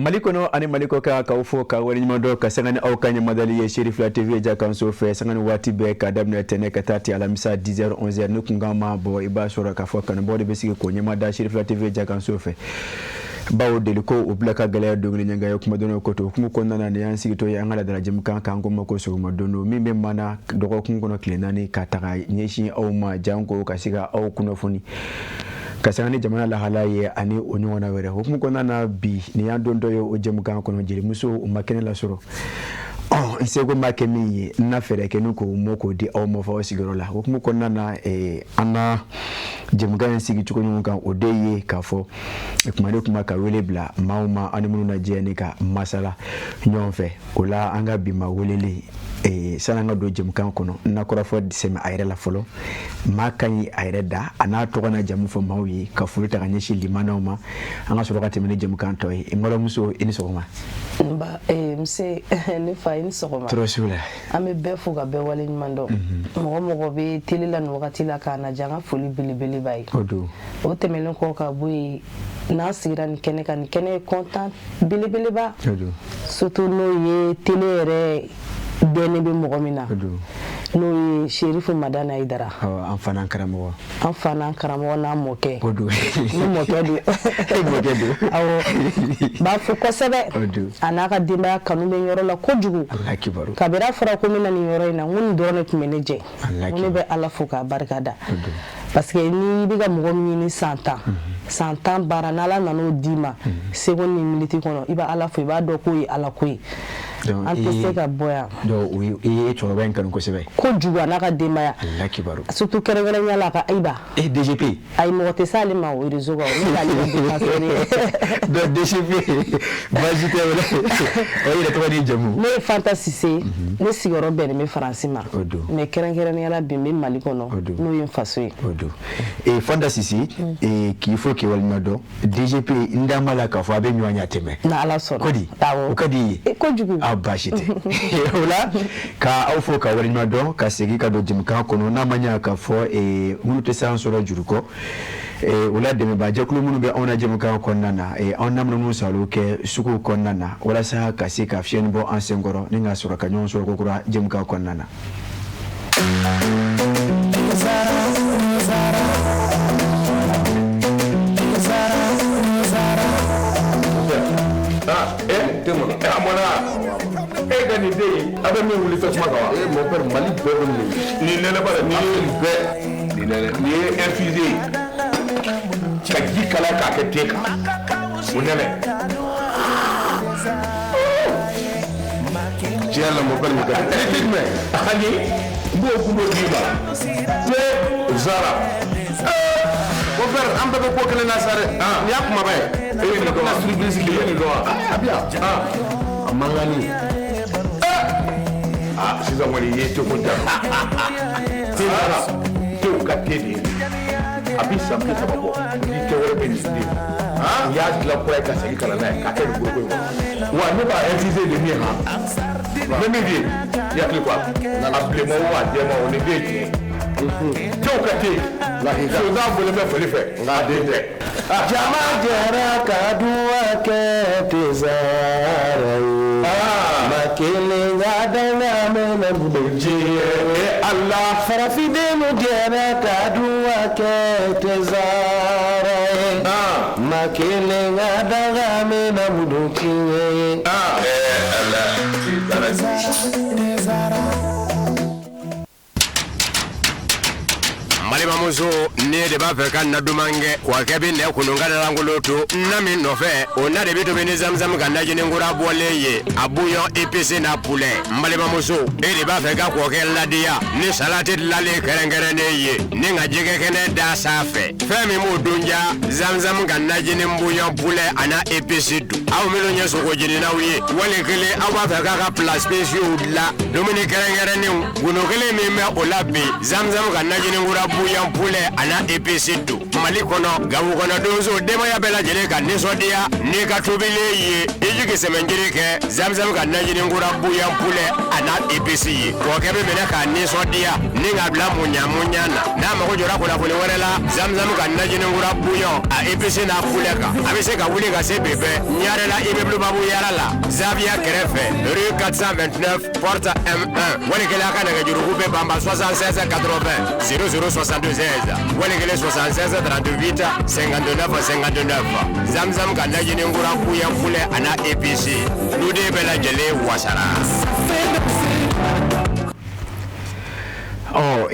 Mali kɔnɔ ani Mali kɔ kan, k'aw fo ka waleɲuman dɔn, ka sanga ni aw ka ɲɛmadali ye Cherifla TV jakanso fɛ, sanga ni waati bɛɛ, ka daminɛ tɛnɛ ka taa ti alamisa 10h 11h. Ni kunkan ma bɔ, i b'a sɔrɔ k'a fɔ kanubaaw de bɛ sigi k'o ɲɛmada Cherifla TV jakanso fɛ, bawo deliko o bila ka gɛlɛya dongili ɲɛnga ye kumadɔnw ko to hukumu kɔnɔna na. Nin y'an sigitɔ ye an ka laadala jɛmukan kan ko ma ko sɔgɔma don don, min bɛ mana dɔgɔkun kɔnɔ tile 4 ka taga ɲɛsin aw ma, janko ka se ka aw kunnafoni ka sanga ni jamana lahala ye ani o ɲɔgɔnna wɛrɛ. Hukumu kɔnɔna na, bi nin y'an dontɔ ye o jɛmukan kɔnɔ. Jelimuso u ma kɛnɛ lasɔrɔ, n seko ma kɛ min ye, n na fɛɛrɛ kɛ ni k'o mɔ k'o di aw ma fɔ aw sigiyɔrɔ la. Hukumu kɔnɔna na, an na jɛmukan in sigi cogo ɲɔgɔn kan, o de ye k'a fɔ kuma ni kuma ka wele bila maaw ma ani minnu na jɛ ni ka masala ɲɔgɔn fɛ. O la, an ka bi maa welelen, sani an ka don jɛmukan kɔnɔ, n na kɔrɔfɔ sɛmɛ a yɛrɛ la fɔlɔ. Maa ka ɲi a yɛrɛ da a n'a tɔgɔ n'a jamu fɔ maaw ye, ka foli ta ka ɲɛsin limanaw ma, an ka sɔrɔ ka tɛmɛ ni jɛmukan tɔ ye. N balimamuso, i ni sɔgɔma. Nba, nse, ne fa, i ni sɔgɔma. Tɔɔrɔ su la. An bɛ bɛɛ fo ka bɛɛ wale ɲuman dɔn. Mɔgɔ mɔgɔ bɛ télé la nin wagati la k'a lajɛ, an ka foli belebeleba ye. O don. O tɛmɛnen kɔ ka bɔ yen, n'an sigira nin kɛnɛ kan, nin kɛnɛ ye content belebeleba, O don. surtout n'o ye télé yɛrɛ dɛnnen bɛ mɔgɔ min na, O don. n'o ye Sherifu Madani Hayidara. Awɔ, an fana karamɔgɔ. An fa n'an karamɔgɔ n'an mɔkɛ. O don. Ne mɔkɛ don. E mɔkɛ don. Awɔ, n b'a fo kosɛbɛ. O don. A n'a ka denbaya kanu bɛ yɔrɔ la kojugu. Ala kibaru. Kabini a fɔra ko n bɛ na nin yɔrɔ in na, n ko nin dɔrɔn de tun bɛ ne jɛ. Ala n ko ne bɛ Ala fo k'a barika da, parce que n'i bɛ ka mɔgɔ min ɲini san 10, san 10 baara, n'Ala nan'o d'i ma seconde ni minute kɔnɔ, i bɛ Ala fo, i b'a dɔn k'o ye Ala ko ye. An tɛ se ka bɔ yan. Donc i ye cɛkɔrɔba in kanu kosɛbɛ. Kojugu, a n'a ka denbaya. Ala kibaru. Surtout kɛrɛnkɛrɛnnenya la a ka Ayiba. Eh, DGP. Ayi, mɔgɔ tɛ s'ale ma o réseau kan, ne y'ale ka défenseur ye. Donc DGP, baasi tɛ o la. O yɛrɛ tɔgɔ n'i jamu? Ne ye Fanta Sise, ne sigiyɔrɔ bɛnnen bɛ Faransi ma. O don. Mais kɛrɛnkɛrɛnnenya la, bi n bɛ Mali kɔnɔ. O don. N'o ye n faso ye. O don. Fanta Sise, k'i fo k'i waleɲuman dɔn. DGP, n da ma la k'a fɔ a bɛ ɲɔgɔn ɲɛ tɛmɛ. N'Ala sɔnna. Ko di? Awɔ. O ka di i ye? Kojugu. A baasi tɛ. O la, ka aw fo ka waleɲuman dɔn, ka segin ka don jɛmukan kɔnɔ, n'a ma ɲɛ k'a fɔ minnu tɛ se an sɔrɔ juru kɔ, o la dɛmɛbaajɛkulu minnu bɛ anw na jɛmukan kɔnɔna na, anw na minnu salo kɛ suguw kɔnɔna na walasa ka se ka fiɲɛni bɔ an senkɔrɔ ni ka sɔrɔ ka ɲɔgɔn sɔrɔ kokura jɛmukan kɔnɔna na. A mɔna e ka nin den in, a bɛ min wuli tasuma kan wa? Eh, mon père, Mali bɛɛ bɛ nin. Nin nɛnɛ ba dɛ, nin ye bɛɛ. Nin nɛnɛ, nin ye infusé ye ka ji kala k'a kɛ te kan, o nɛnɛ. Tiɲɛ la, mon père, nin ka di. Ani te jumɛn? Ani n b'o gundo d'i ma, te zara. Mon père, an bɛɛ bɛ ko kelen na sa dɛ. Nin y'a kumaba ye. E ye nin dɔn wa? Surprise. E ye nin dɔn wa? A bi yan. A mankanni. Ah, sisan kɔni i ye teko ja. Te zara, tew ka te de ye. A bi san 30 bɔ, ni te wɛrɛ bɛ nin den. U y'a dilan kura ye ka segin ka na n'a ye k'a kɛ nin foroko in kɔnɔ. Wa ne b'a infusé de min han. N bɛ min f'i ye, i hakili to a la. A bilenman o, a jɛman o, nin den ye tiɲɛ ye. Tew ka te. Sonsan bɔlen bɛ fali fɛ, nka a den tɛ. Jama jɛra ka duwa kɛ tezara ye. Ma kelen ka danga mɛnɛ bolo. Diɲɛ Ala. Farafindenw jɛra ka duwa kɛ tezara ye. Ma kelen ka danga mɛnɛ bolo tiɲɛ ye. Ala. Zara. Balimamuso, ne de b'a fɛ ka na duman kɛ wa kɛ bɛ nɛ kunun ka lankolon to na min nɔfɛ, o na de bɛ tobi ni zamzam ka najinin kura bɔlen ye, a bouillon épicé n'a poulet. N balimamuso, e de b'a fɛ ka kɔkɛ ladiya ni salati dilanlen kɛrɛnkɛrɛnnen ye ni ka jɛgɛ kɛnɛ da sanfɛ, fɛn min b'o dun ja, zamzam ka najinin bouillon poulet a n'a épice don. Aw minnu ye sogo jeninaw ye, wali kelen aw b'a fɛ k'a ka plat spéciaux dilan, dumuni kɛrɛnkɛrɛnnenw, gundo kelen min bɛ o la bi, zamzam ka najinin kura bouillon poulet a n'a épice don. Mali kɔnɔ, Gawo kɔnɔ donso denbaya bɛɛ lajɛlen ka nisɔndiya n'i ka tobilen ye. I jigi sɛmɛnjiri kɛ Zamzam ka najini kura bouillon poulet a n'a épice ye. Kɔkɛ bɛ minɛ k'a nisɔndiya ni k'a bila muɲa muɲa na. N'a mago jɔra kunnafoni wɛrɛ la, Zamzam ka najini kura bouillon a épice n'a poulet kan. A bɛ se ka wuli ka se bi bɛɛ Ɲarela immeuble Babu Yara la, Zaviya kɛrɛfɛ, rue 429 porte M1. Wali kelen a ka nɛgɛjuruku bɛ banba 76 80 00 76, wali kelen 76 38 59 59. Zamzam ka najini kura bouillon poulet a n'a épice, duden bɛɛ lajɛlen wasara. Ɔ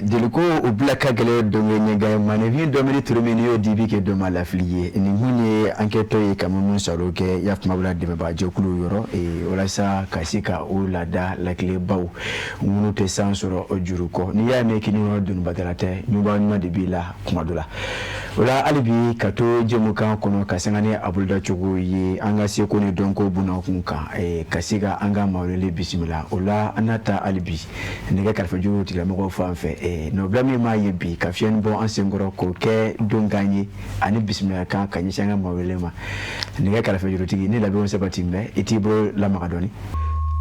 deliko o bila ka gɛlɛn dɔnkɛ ɲɛgɛn manifin dɔmini turu min n'i y'o di bi kɛ dɔ ma lafili ye. Nin kun ye enquête ye ka minnu saro kɛ y'a kuma bila dɛmɛbaajɛkulu yɔrɔ walasa ka se ka o laada lakilebaw minnu tɛ san sɔrɔ juru kɔ. N'i y'a mɛn k'i ni ɲɔgɔn donibatala tɛ, ɲuman ɲuman de b'i la kuma dɔ la. O la hali bi ka to jɛmukan kɔnɔ ka sanga ni a bolodacogo ye an ka seko ni dɔnko bunakun kan, ka se ka an ka mawulili bisimila. O la an n'a ta hali bi nɛgɛ kɛrɛfɛjuru tigilamɔgɔw fan fɛ, nɔbila min m'a ye bi ka fiɲɛni bɔ an senkɔrɔ k'o kɛ donkan ye ani bisimilakan ka ɲɛsin an ka mawulili ma. Nɛgɛ kɛrɛfɛjurutigi ni labɛnw sabati bɛ, i t'i bolo lamaga dɔɔni.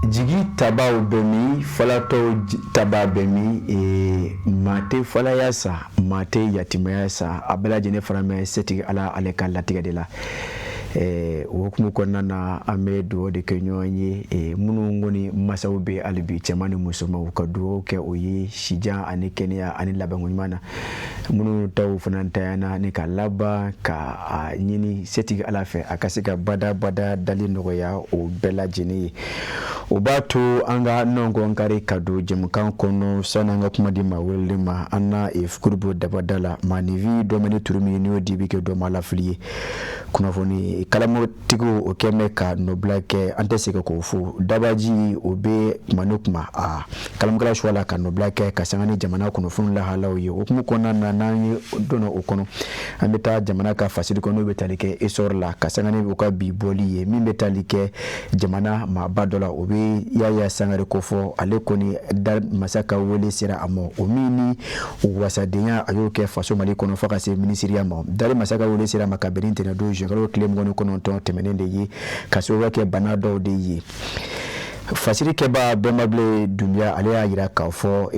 Jigi tabaw bɛ min, falatɔw taba bɛ min, maa tɛ falaya sa, maa tɛ yatimaya sa, a bɛɛ lajɛlen fana bɛ setigi Ala ale ka latigɛ de la. O hukumu kɔnɔna na an bɛ dugawu de kɛ ɲɔgɔn ye, minnu kɔni masaw bɛ hali bi cɛman ni musomanw, ka dugawu kɛ o ye sijan ani kɛnɛya ani labanko ɲuman na. Minnu taw fana tanyana ni ka laban ka a ɲini setigi Ala fɛ a ka se ka bada bada dali nɔgɔya o bɛɛ lajɛlen ye. O b'a to an ka nɔngɔn kari ka don jɛmukan kɔnɔ. Sani an ka kuma di maa welelen ma, an na fukurubo dabada la maanifi dɔmɛni turu min n'o di bi kɛ dɔ ma lafili ye. Kunnafoni kalamotigiw o kɛn bɛ ka nɔbila kɛ, an tɛ segin k'o fo. Dabaji o bɛ kuma ni kuma a kalamukala suwa la ka nɔbila kɛ ka sanga ni jamana kunnafoni lahalaw ye. O hukumu kɔnɔna na, n'an ye donna o kɔnɔ, an bɛ taa jamana ka fasiri kɔnɔ n'o bɛ tali kɛ Essor la ka sanga ni u ka bi bɔli ye min bɛ tali kɛ jamana maaba dɔ la, o bɛ Yaya Sangare kofɔ. Ale kɔni da masa ka wele sera a ma, o min ni wasadenya a y'o kɛ faso Mali kɔnɔ fo ka se minisiriya ma. Dari masa ka wele sera a ma ka bɛn ni ntɛnɛn don juin kalo tile 29 tɛmɛnen de ye, ka sababu kɛ bana dɔw de ye. Fasiri kɛba Bɛnbabile Dunbiya ale y'a jira k'a fɔ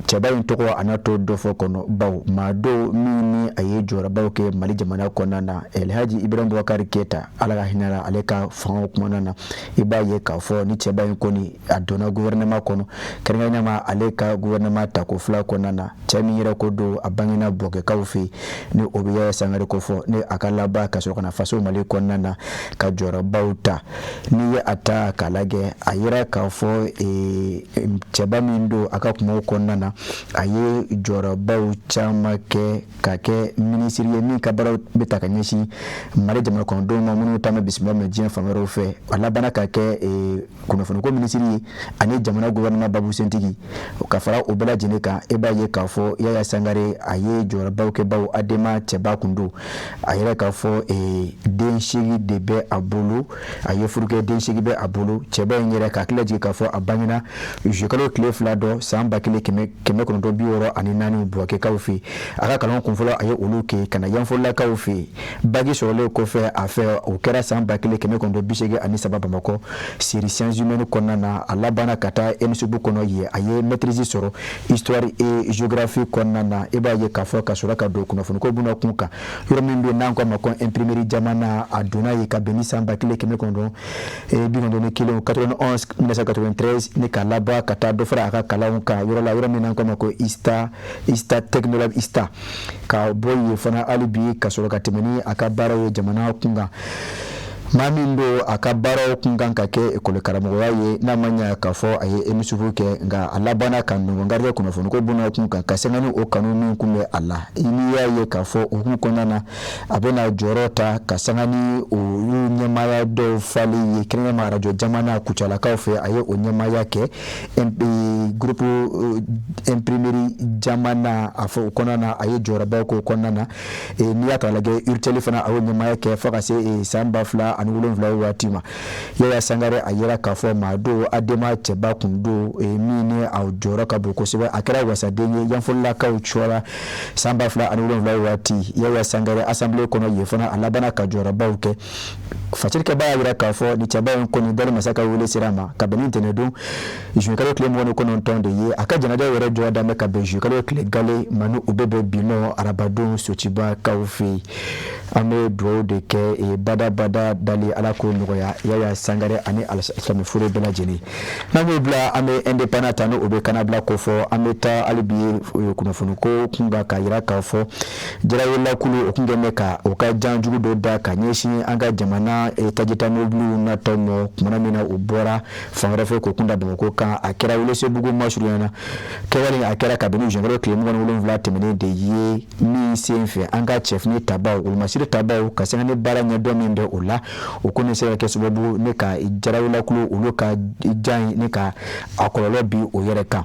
cɛba in tɔgɔ a n'a to dɔ fɔ kɔnɔ, baw maa dɔw min ni a ye jɔyɔrɔbaw kɛ Mali jamana kɔnɔna na. Elhaji Ibrahim Boubacar Keita, Ala ka hinɛ la, ale ka fanga kumana na, i b'a ye k'a fɔ ni cɛba in kɔni a donna gouvernement kɔnɔ, kɛrɛnkɛrɛnnenya ma ale ka gouvernement tako fila kɔnɔna na. Cɛ min yɛrɛ ko don, a bangena Bɔkɛkaw fɛ yen, ni o bɛ Yaya Sangare kofɔ, ni a ka laban ka sɔrɔ ka na faso Mali kɔnɔna na ka jɔyɔrɔbaw ta. N'i ye a ta k'a lajɛ, a yira k'a fɔ cɛba min don, a ka kumaw kɔnɔna na, a ye jɔyɔrɔbaw caman kɛ ka kɛ minisiri ye min ka baaraw bɛ ta ka ɲɛsin Mali jamana kɔnɔdenw ma minnu ta bɛ bisimila minɛ diɲɛ fan wɛrɛw fɛ. A labanna ka kɛ kunnafoniko minisiri ye ani jamana gouvernement babusentigi. Ka fara o bɛɛ lajɛlen kan, e b'a ye k'a fɔ Yaya Sangare a ye jɔyɔrɔbaw kɛ, baw Adema cɛba kun don. A yɛrɛ k'a fɔ den 8 de bɛ a bolo, a ye furu kɛ, den 8 bɛ a bolo. Cɛba in yɛrɛ k'a hakili jigin k'a fɔ a bangena juillet kalo tile 2 dɔ san 1964 Buwakɛkaw fɛ. A ka kalan kunfɔlɔ a ye olu kɛ ka na Yanfolilakaw fɛ yen. Baki sɔrɔlen kɔfɛ a fɛ, o kɛra san 1983 Bamakɔ série sciences humaines kɔnɔna na. A labanna ka taa ENSUP kɔnɔ yen, a ye maîtrise sɔrɔ histoire et géographie kɔnɔna na. I b'a ye k'a fɔ ka sɔrɔ ka don kunnafoniko bunakun kan, yɔrɔ min bɛ n'an ko a ma ko imprimerie jamana, a donna yen ka bɛn ni san 1991 91 1993, ni ka laban ka taa dɔ fara a ka kalanw kan yɔrɔ la, yɔrɔ min n'an ko a ma ko ISTA, ISTA Technolab ISTA. Ka bɔ yen fana hali bi ka sɔrɔ ka tɛmɛ ni a ka baaraw ye jamana kunkan. Maa min don, a ka baaraw kun kan ka kɛ ekɔli karamɔgɔya ye, n'a ma ɲɛ k'a fɔ a ye ENSUP kɛ, nka a labanna ka nɔgɔn garijɛ kunnafoniko bunakun kan ka sanga ni o kanu min kun bɛ a la. N'i y'a ye k'a fɔ o hukumu kɔnɔna na, a bɛna jɔyɔrɔ ta ka sanga ni olu ɲɛmaaya dɔw falen ye, kɛrɛnkɛrɛnnenya arajo jamana Kucalakaw fɛ, a ye o ɲɛmaaya kɛ groupe imprimerie. jamana a fɔ o kɔnɔna na, a ye jɔyɔrɔbaw k'o kɔnɔna na. N'i y'a ta lajɛ, URTEL fana, a y'o ɲɛmaaya kɛ fo ka se san 2007 waati ma. Yaya Sangare, a yira k'a fɔ maa don, ADEMA cɛba kun don, min ni a jɔyɔrɔ ka bon kosɛbɛ. A kɛra wasaden ye Yanfolilakaw cɔla san 2007 waati. Yaya Sangare, assemblée kɔnɔ yen fana, a labanna ka jɔyɔrɔbaw kɛ. Fasirikɛba y'a jira k'a fɔ ni cɛba in kɔni dali masa ka wele sera a ma ka bɛn ni ntɛnɛndon juin kalo tile 29 de ye. A ka janaja yɛrɛ jɔ daminɛ ka bɛn juin kalo tile gale ma, ni o bɛ bɛn bi nɔ arabadon Socibakaw fɛ yen. An bɛ dugawu de kɛ badabada dali, Ala k'o nɔgɔya Yaya Sangare ani alisilamɛ furu bɛɛ lajɛlen. N'an y'o bila, an bɛ Indépendant ta, ni o bɛ kanabila kofɔ. An bɛ taa hali bi kunnafoni ko kunkan k'a jira k'a fɔ jarawelakulu o kun kɛlen bɛ ka o ka jan jugu dɔ da ka ɲɛsin an ka jamana tajita mobiliw natɔ ma. Kumana min na u bɔra fan wɛrɛ fɛ k'o kun da Bamakɔ kan, a kɛra Welesebugu masurunya na. Kɛwale a kɛra kabini juin kalo tile 27 tɛmɛnen de ye, min sen fɛ an ka cɛfini tabaw, wolomasiri tabaw, ka sanga ni baara ɲɛdɔn min bɛ o la, o kɔni se ka kɛ sababu ne ka jarawelakulu olu ka jan ne ka a kɔlɔlɔ bi o yɛrɛ kan.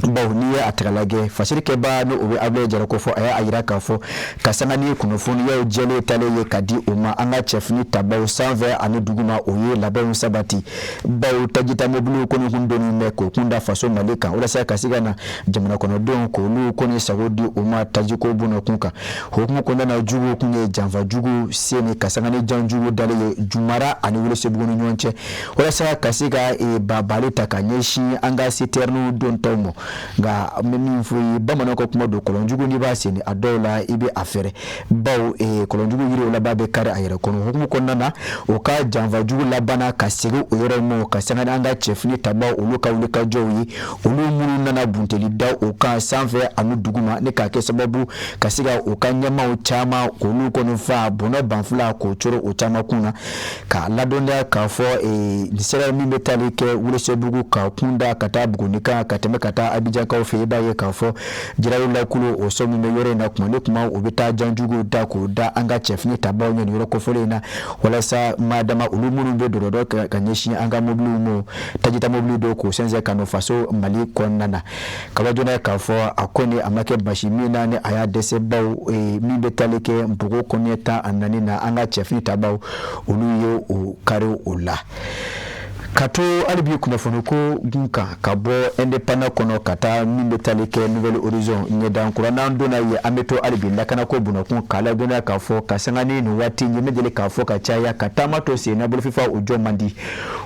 Bawo n'i ye a ta lajɛ, fasirikɛba ni o bɛ Abulaye Jara ko fɔ, a y'a jira k'a fɔ ka sanga ni kunnafoniyaw jɛlen talen ye ka di o ma, an ka cɛfini tabaw sanfɛ ani duguma, o ye labɛnw sabati, bawo tajita mobiliw kɔni kun donnen bɛ k'o kun da faso Mali kan, walasa ka se ka na jamana kɔnɔdenw k'olu kɔni sago di u ma tajiko bɔnɔkun kan. Hukumu kɔnɔna na, jugu kun ye janfa jugu sen ka sanga ni jan jugu dalen ye Jumara ani Welesebugu ni ɲɔgɔn cɛ, walasa ka se ka babali ta ka ɲɛsin an ka citernew dontɔw ma. Nka n bɛ min fɔ ye, bamananw ka kuma don, kɔlɔnjugu n'i b'a sen, a dɔw la i bɛ a fɛrɛ, bawo kɔlɔnjugu yiri o laban bɛ kari a yɛrɛ kɔnɔ. Hukumu kɔnɔna na, o ka janfa jugu labanna ka segin o yɔrɔ ma, ka sanga ni an ka cɛfini tabaw olu ka wulikajɔw ye, olu minnu nana bunteli da o kan sanfɛ ani duguma, ne k'a kɛ sababu ka se ka u ka ɲɛmaaw caman k'olu kɔni fa bɔnɛ banfula k'o coro o caman kun na. K'a ladɔnniya k'a fɔ nin sira min bɛ tali kɛ Welesebugu ka kunda ka taa Buguni kan ka tɛmɛ ka taa Abijankaw fɛ, i b'a ye k'a fɔ jarawelakulu o sɔ min bɛ yɔrɔ in na, kuma ni kuma u bɛ taa janjugu da k'o da an ka cɛfini tabaw ɲɛ nin yɔrɔ kofɔlen in na, walasa madama olu minnu bɛ dɔrɔdɔ ka ɲɛsin an ka mobiliw ma, tajita mobiliw dɔw k'o sɛnsɛn ka n'o faso Mali kɔnɔna na. Kaba joona k'a fɔ a ko ni a ma kɛ basi min na ni a y'a dɛsɛ, baw min bɛ tali kɛ npogo kɔɲɛ 14 na, an ka cɛfini tabaw olu ye o kari o la. Ka to hali bi kunnafoni ko gun kan, ka bɔ Indépendant kɔnɔ ka taa min bɛ tali kɛ Nouvel Horizon ɲɛdankura, n'an donna ye, an bɛ to hali bi lakanako bunakun, k'a ladɔnniya k'a fɔ ka sanga ni nin waati ɲɛ bɛ deli k'a fɔ ka caya ka taama to sen na, bolofifa o jɔ man di.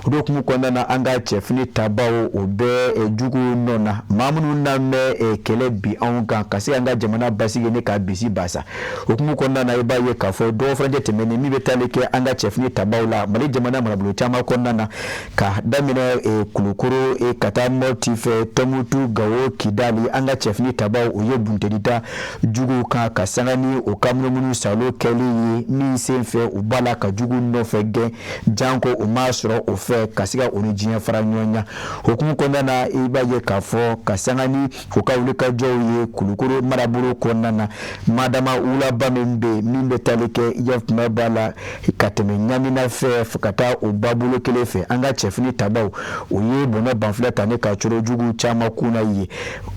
O de hukumu kɔnɔna na, an ka cɛfini tabaw o bɛ jugu nɔ na, maa minnu n'an bɛ kɛlɛ bi anw kan ka se an ka jamana basigi ni k'a bisi basa. O hukumu kɔnɔna na, i b'a ye k'a fɔ dɔgɔ furancɛ tɛmɛnen min bɛ tali kɛ an ka cɛfini tabaw la Mali jamana marabolo caman kɔnɔna na, ka daminɛ Kulukoro ka taa Mɔti fɛ, Tɔnbutu, Gawo, Kidali, an ka cɛfini tabaw o ye bunteni da juguw kan ka sanga ni o ka munumunu salo kɛli ye, min sen fɛ u b'a la ka jugu nɔfɛ gɛn janko u m'a sɔrɔ o fɛ ka se ka u ni diɲɛ fara ɲɔgɔn ɲa. Hukumu kɔnɔna na, i b'a ye k'a fɔ ka sanga ni u ka wulikajɔw ye Kulukoro marabolo kɔnɔna na, madama wulaba min bɛ min bɛ tali kɛ Yafuma b'a la ka tɛmɛ Ɲamina fɛ fo ka taa o babolo kelen fɛ, an ka cɛfini tabaw o ye bɔnɛ banfula ta ne ka coro jugu caman kun na ye,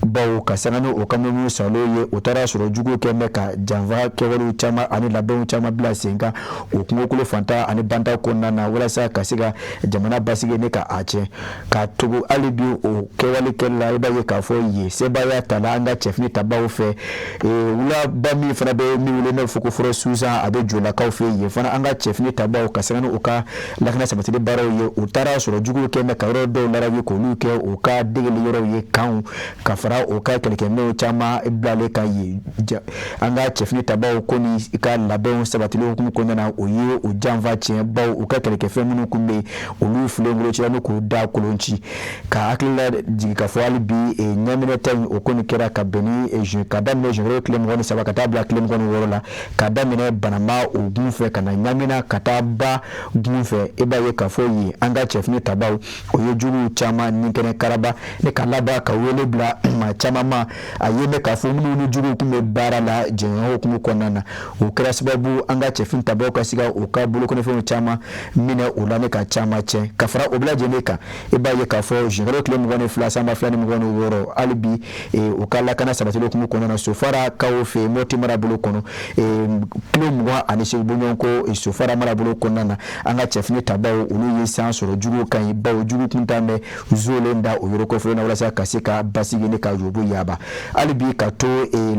bawo ka sanga ni o ka munumunu salo ye, o taara sɔrɔ jugu kɛ bɛ ka janfa kɛwalew caman ani labɛnw caman bila sen kan o kungokolo fanta ani banta kɔnɔna na, walasa ka se ka jamana basigi ne ka a tiɲɛ. Ka tugu hali bi o kɛwale kɛli la, i b'a ye k'a fɔ yen sebaaya tala an ka cɛfini tabaw fɛ. Wulaba min fana bɛ min wele n'o fɔ ko forêt Susan, a bɛ Jolakaw fɛ yen fana, an ka cɛfini tabaw ka sanga ni u ka lakana sabatili baaraw ye, u taara sɔrɔ juguw kɛ bɛ ka yɔrɔ dɔw larabi k'olu kɛ u ka degeli yɔrɔw ye, kanw ka fara u ka kɛlɛkɛminɛnw caman bilalen kan yen. An ka cɛfini tabaw ko ni ka labɛnw sabatili hukumu kɔnɔna na, o ye u janfa tiɲɛ, baw u ka kɛlɛkɛfɛn minnu kun bɛ yen, olu filenkolon cira ni k'u da kolon ci. Ka hakili lajigin k'a fɔ hali bi ɲaminɛ ta in, o kɔni kɛra ka bɛn ni juin, ka daminɛ juin tile 23 ka taa bila tile 26 la, ka daminɛ Banama o gun fɛ ka na Ɲamina ka taa ba gun fɛ. I b'a ye k'a fɔ yen an ka cɛfini tabaw o ye juguw caman ni kɛnɛ karaba ne ka laban ka wele bila maa caman ma. A ye bɛ k'a fɔ minnu ni juguw tun bɛ baara la jɛɲɔgɔn hukumu kɔnɔna na, o kɛra sababu an ka cɛfini tabaw ka se ka u ka bolokɔnɔfɛnw caman minɛ u la ne ka caman cɛ. tɛntɛn. Ka fara o bɛɛ lajɛlen kan, i b'a ye k'a fɔ juin tile 22 san 2026, hali bi u ka lakana sabatili hukumu kɔnɔna na, Sofara kaw fɛ Mɔti marabolo kɔnɔ, kilo 28 bɔɲɔgɔnko Sofara marabolo kɔnɔna na, an ka cɛfini tabaw olu ye san sɔrɔ juguw kan ye, bawo jugu kun t'an bɛ zolen da o yɔrɔ kofɔlen na walasa ka se ka basigi ni ka yobo yaba. Hali bi ka to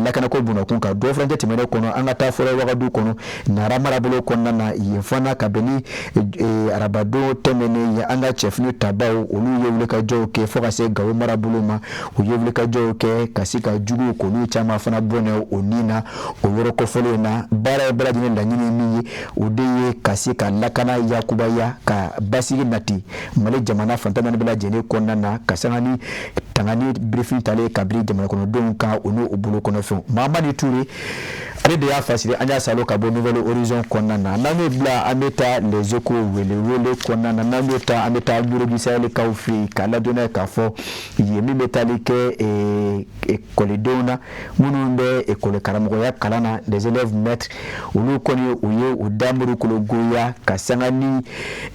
lakanako bunakun kan, dɔ furancɛ tɛmɛnen kɔnɔ, an ka taa fɔlɔ Wagadu kɔnɔ, Nara marabolo kɔnɔna na, yen fana ka bɛn ni arabadon tɛmɛnen ye, an ka cɛfini tabaw olu ye wulikajɔw kɛ fo ka se Gawo marabolo ma. U ye wulikajɔw kɛ ka se ka juguw k'olu caman fana bɔnɛ o ni na o yɔrɔ kofɔlen na. Baara ye bɛɛ lajɛlen laɲini min ye, o de ye ka se ka lakana yakubaya, ka basigi nati Mali jamana fan 14 bɛɛ lajɛlen kɔnɔna na, ka sanga ni tangani birifin talen ka biri jamana kɔnɔdenw kan o n'u bolo kɔnɔfɛnw. Mahamani Ture, ale de y'a fasiri, an y'a salo ka bɔ Nouvel Horizon kɔnɔna na. N'an y'o bila, an bɛ taa Les Échos welewele kɔnɔna na. N'an y'o ta, an bɛ taa Nioro du Sahel kaw fɛ yen k'a ladɔnniya k'a fɔ yen min bɛ taali kɛ ekɔlidenw na minnu bɛ ekɔli karamɔgɔya kalan na, des élèves maîtres, olu kɔni u ye u damuru kologoya ka sanga ni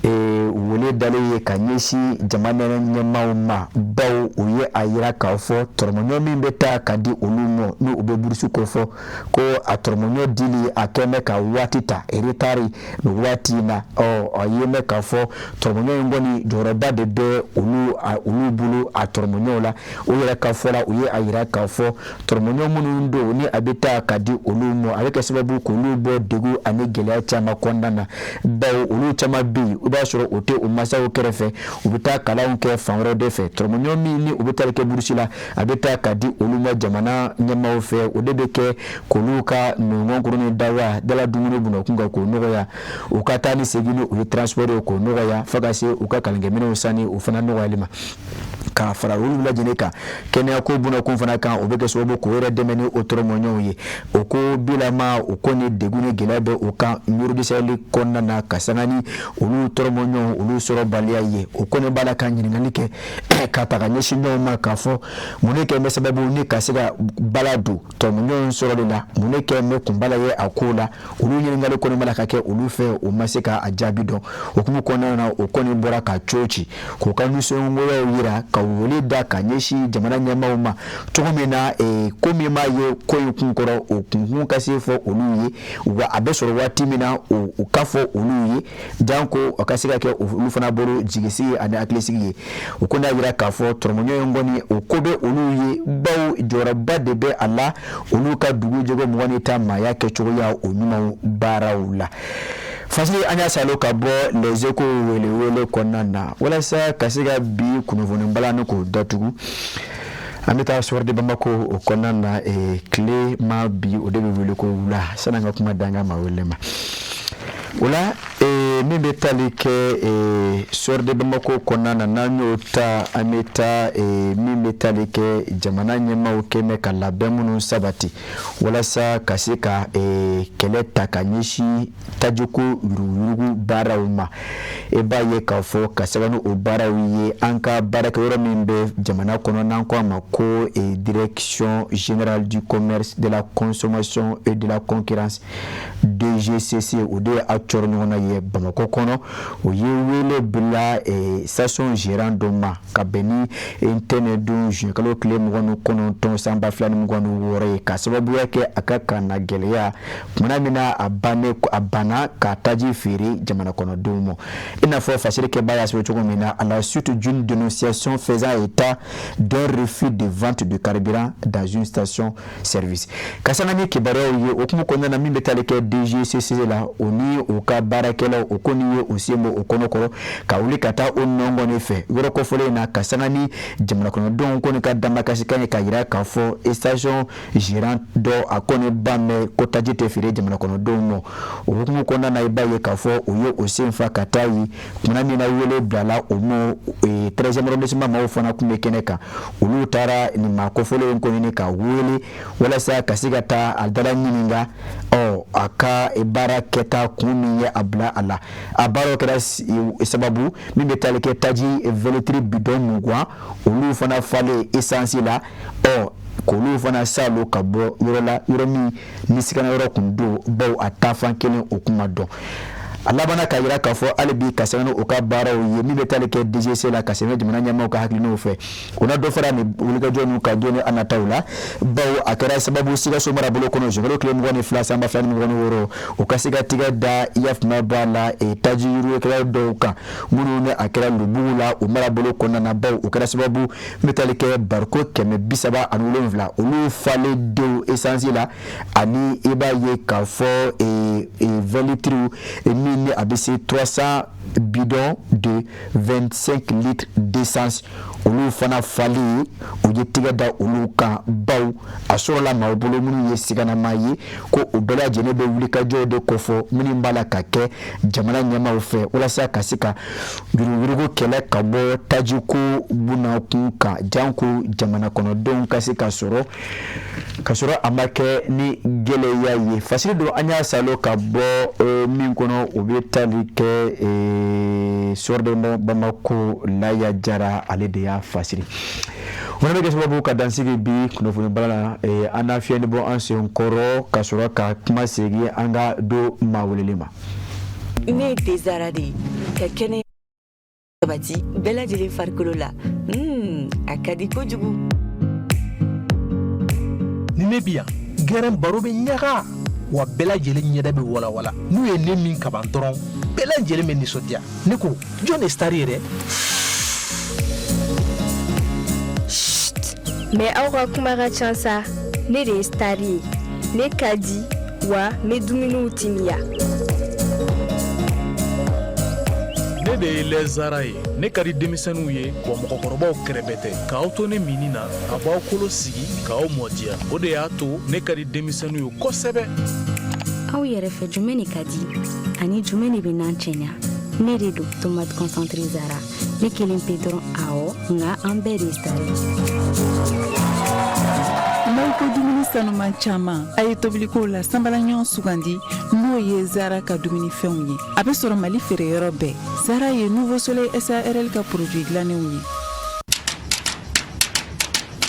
wele dalen ye ka ɲɛsin jamana ɲɛmaaw ma, bawo u ye a yira k'a fɔ tɔrɔmɔɲɔ min bɛ taa ka di olu ma, n'u bɛ burusi ko fɔ ko a tɔrɔmɔɲɔ dili a kɛn bɛ ka waati ta, retard nin waati in na. Ɔ a ye mɛn k'a fɔ tɔrɔmɔɲɔ in kɔni jɔyɔrɔba de bɛ olu bolo a tɔrɔmɔɲɔw la. U yɛrɛ ka fɔ la, u ye a yira k'a fɔ tɔrɔmɔɲɔ minnu don ni a bɛ taa ka di olu ma, a bɛ kɛ sababu k'olu bɔ degun ani gɛlɛya caman kɔnɔna na, bawo olu caman bɛ yen, i b'a sɔrɔ o tɛ u masaw kɛrɛfɛ, u bɛ taa kalanw kɛ fan wɛrɛw de fɛ. Tɔrɔmɔɲɔ min ni u bɛ taa kɛ burusi la, a bɛ taa ka di olu ma jamana ɲɛmaaw fɛ, o de bɛ kɛ k'olu ka nɔngɔnkuru ni dawa dala dumuni bunakun kan k'o nɔgɔya, u ka taa ni segin ni u ye transport ye k'o nɔgɔya, fo ka se u ka kalankɛminɛnw sanni o fana nɔgɔyali ma. Ka fara olu lajɛlen kan, kɛnɛyako bunakun fana kan, o bɛ kɛ sababu k'o yɛrɛ dɛmɛ ni o tɔrɔmɔɲɔgɔnw ye. O ko bilama o ko ni degun ni gɛlɛya bɛ o kan Nioro du Sahel kɔnɔna na, ka sanga ni olu tɔrɔmɔɲɔgɔnw olu sɔrɔbaliya ye. O kɔni b'a la ka ɲininkali kɛ ka ta ka ɲɛsin ɲɔgɔn ma k'a fɔ mun de kɛ bɛ sababu ni ka se ka bala don tɔrɔmɔɲɔgɔn sɔrɔli la, mun de kɛ bɛ kunbala ye a ko la. Olu ɲininkali kɔni b'a la ka kɛ olu fɛ, u ma se ka a jaabi dɔn. O hukumu kɔnɔna na, o kɔni bɔra ka co ci k'u ka nisɔngoyaw yira, ka wele da ka ɲɛsin jamana ɲɛmaaw ma cogo min na ko min b'a ye ko in kun kɔrɔ, o kunkun ka se fɔ olu ye, wa a bɛ sɔrɔ waati min na, o ka fɔ olu ye, janko o ka se ka kɛ olu fana bolo jigisigi ani hakilisigi ye. O ko n'a yira k'a fɔ tɔrɔmɔɲɔ in kɔni o ko bɛ olu ye, bawo jɔyɔrɔba de bɛ a la olu ka dugu jɛgo 20 ni maaya kɛcogoya o ɲumanw baaraw la. Fasiri, an y'a salo ka bɔ Les Échos welewele kɔnɔna na. Walasa ka se ka bi kunnafoni balani k'o datugu, an bɛ taa Soir de Bamako o kɔnɔna na. Tile ma bi, o de bɛ wele ko wula. Sani an ka kuma da an ka maa wele ma o la, min bɛ tali kɛ Soir de Bamako kɔnɔna na, n'an y'o ta, an bɛ taa min bɛ tali kɛ jamana ɲɛmaaw kɛmɛ ka labɛn minnu sabati walasa ka se ka kɛlɛ ta ka ɲɛsin tajiko yuruguyurugu baaraw ma. E b'a ye k'a fɔ ka sɛbɛn ni o baaraw ye, an ka baarakɛyɔrɔ min bɛ jamana kɔnɔ n'an ko a ma ko Direction générale du commerce, de la consommation et de la concurrence, DGCC, o de ye a cɔrɔ ɲɔgɔn na ye Bamakɔ kɔnɔ. O ye wele bila station gérant dɔ ma ka bɛn ni ntɛnɛn don juin kalo tile 29 san 2026 ye, ka sababuya kɛ a ka kana gɛlɛya kumana min na a bannen a banna ka taji feere jamana kɔnɔdenw ma. I n'a fɔ fasiri kɛbaa y'a sɛbɛn cogo min na, à la suite d'une dénonciation faisant état d'un refus de vente de carburant dans une station service. Ka sanga ni kibaruyaw ye, o hukumu kɔnɔna na, min bɛ tali kɛ DGCC la, o ni u ka baarakɛlaw, o kɔni ye u sen bɔ o kɔnɔkɔrɔ ka wuli ka taa o nɔngɔn fɛ yɔrɔ kofɔlen in na, ka sanga ni jamana kɔnɔdenw kɔni ka damakasikan ye, k'a yira k'a fɔ station gérant dɔ a kɔni ba mɛn ko taji tɛ feere jamana kɔnɔdenw ma. O hukumu kɔnɔna na, i b'a ye k'a fɔ u ye o sen fa ka taa yen. Kumana min na wele bilala o ma, 13e arrondissement maaw fana tun bɛ kɛnɛ kan. Olu taara nin maa kofɔlen in kɔni ka wele walasa ka se ka taa a dala ɲininka, ɔ a ka baara kɛta kun min ye a bila a la. A baaraw kɛra sababu min bɛ tali kɛ taji 20 litres bidon 20, olu fana falen essence la, ɔ k'olu fana salo ka bɔ yɔrɔ la, yɔrɔ min ni sigana yɔrɔ kun don, bawo a taafan kelen o kuma dɔn. A labanna k'a jira k'a fɔ hali bi ka sanga ni u ka baaraw ye min bɛ tali kɛ DGC la ka sɛmɛ jamana ɲɛmaaw ka hakilinaw fɛ, u na dɔ fara nin wulikajɔ ninnu kan don ni a nataw la, bawo a kɛra sababu Sikaso marabolo kɔnɔ zuwɛnkalo tile 22 san 2026, u ka se ka tigɛ da i y'a faamuya b'a la taji yurugukɛla dɔw kan minnu ni a kɛra Lubugu la o marabolo kɔnɔna na, bawo o kɛra sababu min bɛ tali kɛ bariko 337 olu falen denw esansi la, ani i b'a ye k'a fɔ 20 litres min ni a bɛ se 300 bidons de 25 litres d'essence olu fana falen, u ye tigɛ da olu kan, bawo a sɔrɔla maaw bolo minnu ye siganama ye ko o bɛɛ lajɛlen bɛ wulikajɔw de kofɔ minnu b'a la ka kɛ jamana ɲɛmaaw fɛ walasa ka se ka yuruguyurugu kɛlɛ ka bɔ tajiko bunakun kan, janko jamana kɔnɔdenw ka se ka sɔrɔ ka sɔrɔ a ma kɛ ni gɛlɛya ye. Fasiri don an y'a salo ka bɔ min kɔnɔ, o bɛ tali kɛ Soir de Bamako Laya Jara, ale de y'a fasiri. O fana bɛ kɛ sababu ka dansigi bi kunnafoni bala la. An n'a fiɲɛ bɔ an sen kɔrɔ ka sɔrɔ ka kuma segin an ka don maa welelen ma. Ne ye thé Zara de ye ka kɛnɛ sabati bɛɛ lajɛlen farikolo la. A ka di kojugu. Ni ne bi yan, gɛrɛn baro bɛ ɲaga wa, bɛɛ lajɛlen ɲɛda bɛ walawala. N'u ye ne min kaban dɔrɔn, bɛɛ lajɛlen bɛ nisɔndiya. Ne ko, jɔn de star ye dɛ? Mais aw ka kuma ka ca sa. Ne de ye star ye, ne ka di wa n bɛ dumuniw timiya. Ne de ye lait Zara ye. Ne ka di denmisɛnninw ye wa mɔgɔkɔrɔbaw kɛrɛbɛ tɛ. K'aw to ne minni na, a b'aw kolo sigi k'aw mɔdiya. O de y'a to ne ka di denmisɛnninw ye kosɛbɛ. Aw yɛrɛ fɛ, jumɛn de ka di ani jumɛn de bɛ n'an cɛɲa? Ne de don, tomate concentré Zara. Ne kelen pe dɔrɔn, awɔ, nka an bɛɛ de ye star ye. N'aw ko dumuni sanuman caman, a ye tobilikow la sanbala ɲɔgɔn sugandi, n'o ye Zara ka dumunifɛnw ye. A bɛ sɔrɔ Mali feereyɔrɔ bɛɛ. Zara ye Nouveau Soleil SARL ka produit dilannenw ye.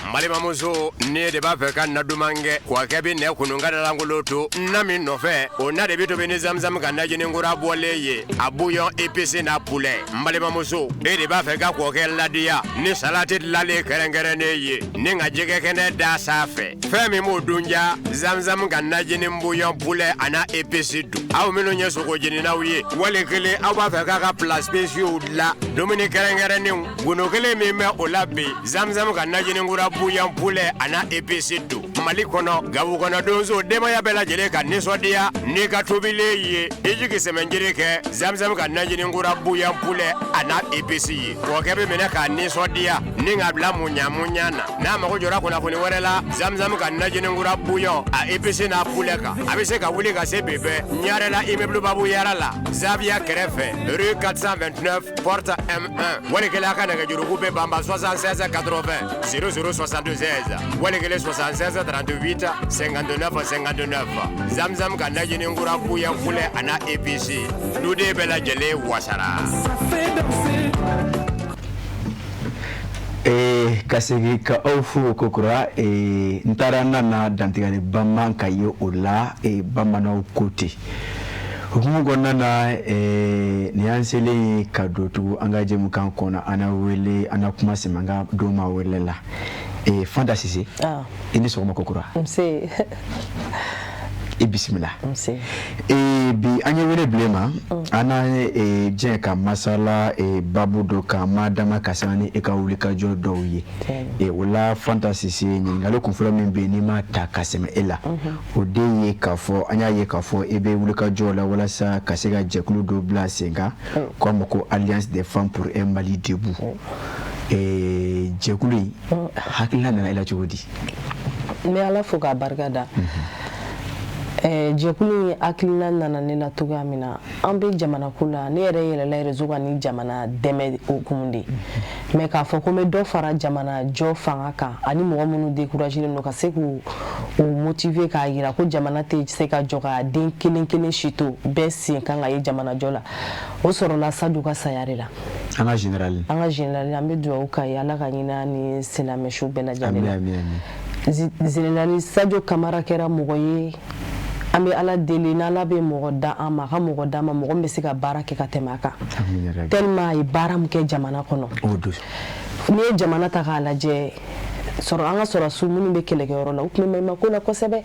N balimamuso, ne de b'a fɛ ka na duman kɛ kɔkɛ bɛ nɛ kunun ka dalankolon to na min nɔfɛ, o na de bɛ tobi ni zamzam ka najini kura bɔlen ye, a bouillon épice n'a poulet. N balimamuso, e de b'a fɛ ka kɔkɛ ladiya ni salati dilanlen kɛrɛnkɛrɛnnen ye ni ka jɛgɛ kɛnɛ da sanfɛ, fɛn min b'o dun ja, zamzam ka najini bouillon poulet a n'a épice dun. Aw minnu ye sogo jeninaw ye, wali kelen aw b'a fɛ k'a ka plats spéciaux dilan, dumuni kɛrɛnkɛrɛnnenw, gundo kelen min bɛ o la bi, zamzam ka najini kura bouillon poulet a n'a épice don. Mali kɔnɔ, gabu kɔnɔ, donso, denbaya bɛɛ lajɛlen ka nisɔndiya n'i ka tobilen ye, i jigi sɛmɛnjiri kɛ zamzam ka najini kura bouillon poulet a n'a épice ye. Kɔkɛ bɛ minɛ k'a nisɔndiya ni k'a bila muɲa muɲa na. N'a mago jɔra kunnafoni wɛrɛ la zamzam ka najini kura bouillon a épice n'a poulet kan, a bɛ se ka wuli ka se bi bɛɛ Ɲarela, immeuble Babu Yara la, Zaviya kɛrɛfɛ, rue 429, porte M1. Wali kelen a ka nɛgɛjuruku bɛ banba 76 80 00 76, wali kelen 76 38 59 59. Zamzam ka najini kura bouillon poulet a n'a épice, duden bɛɛ lajɛlen wasara. Ka segin ka aw fo kokura. N taara n nana dantigɛli banban ka ye o la, bamananw ko ten. Hukumu kɔnɔna na, nin y'an selen ye ka don tugun an ka jɛmukan kɔnɔ. An na wele, an na kuma sɛmɛ an ka don maa wele la. Fanta Sise, i ni sɔgɔma kokura. Nse. I bisimila. Nse. Bi an ye wele bila ma, an n'a diɲɛ ka masala babu dɔ kan ma dama ka sanga ni e ka wulikajɔ dɔw ye. O la, Fanta Sise, ɲininkali kunfɔlɔ min bɛ yen n'i ma ta ka sɛmɛ e la, o de ye k'a fɔ an y'a ye k'a fɔ e bɛ wulikajɔ la walasa ka se ka jɛkulu dɔ bila sen kan k'a ma ko Alliance des femmes pour un Mali debout. Jɛkulu in hakilina nana e la cogo di? N bɛ Ala fo k'a barika da. Jɛkulu in hakilina nana ne la cogoya min na, an bɛ jamana ko la, ne yɛrɛ yɛlɛla réseau kan ni jamana dɛmɛ hukumu de, mais k'a fɔ ko n bɛ dɔ fara jamana jɔ fanga kan ani mɔgɔ minnu découragé don, ka se k'u u motiver k'a yira ko jamana tɛ se ka jɔ k'a den kelen kelen si to, bɛɛ sen kan ka ye jamana jɔ la. O sɔrɔla Sadio ka saya de la. An ka général. An ka général, an bɛ dugawu k'a ye, Ala ka hinɛ ni silamɛsu bɛɛ lajɛlen la. Amin, amin. Général Sadio Kamara kɛra mɔgɔ ye. An bɛ Ala deli, n'Ala bɛ mɔgɔ da an ma, a ka mɔgɔ d'an ma, mɔgɔ min bɛ se ka baara kɛ ka tɛmɛ a kan, tellement a ye baara min kɛ jamana kɔnɔ. N'i ye jamana ta k'a lajɛ, sɔrɔ an ka sɔrɔsiw minnu bɛ kɛlɛkɛyɔrɔ la, u tun bɛ maɲumako la kosɛbɛ.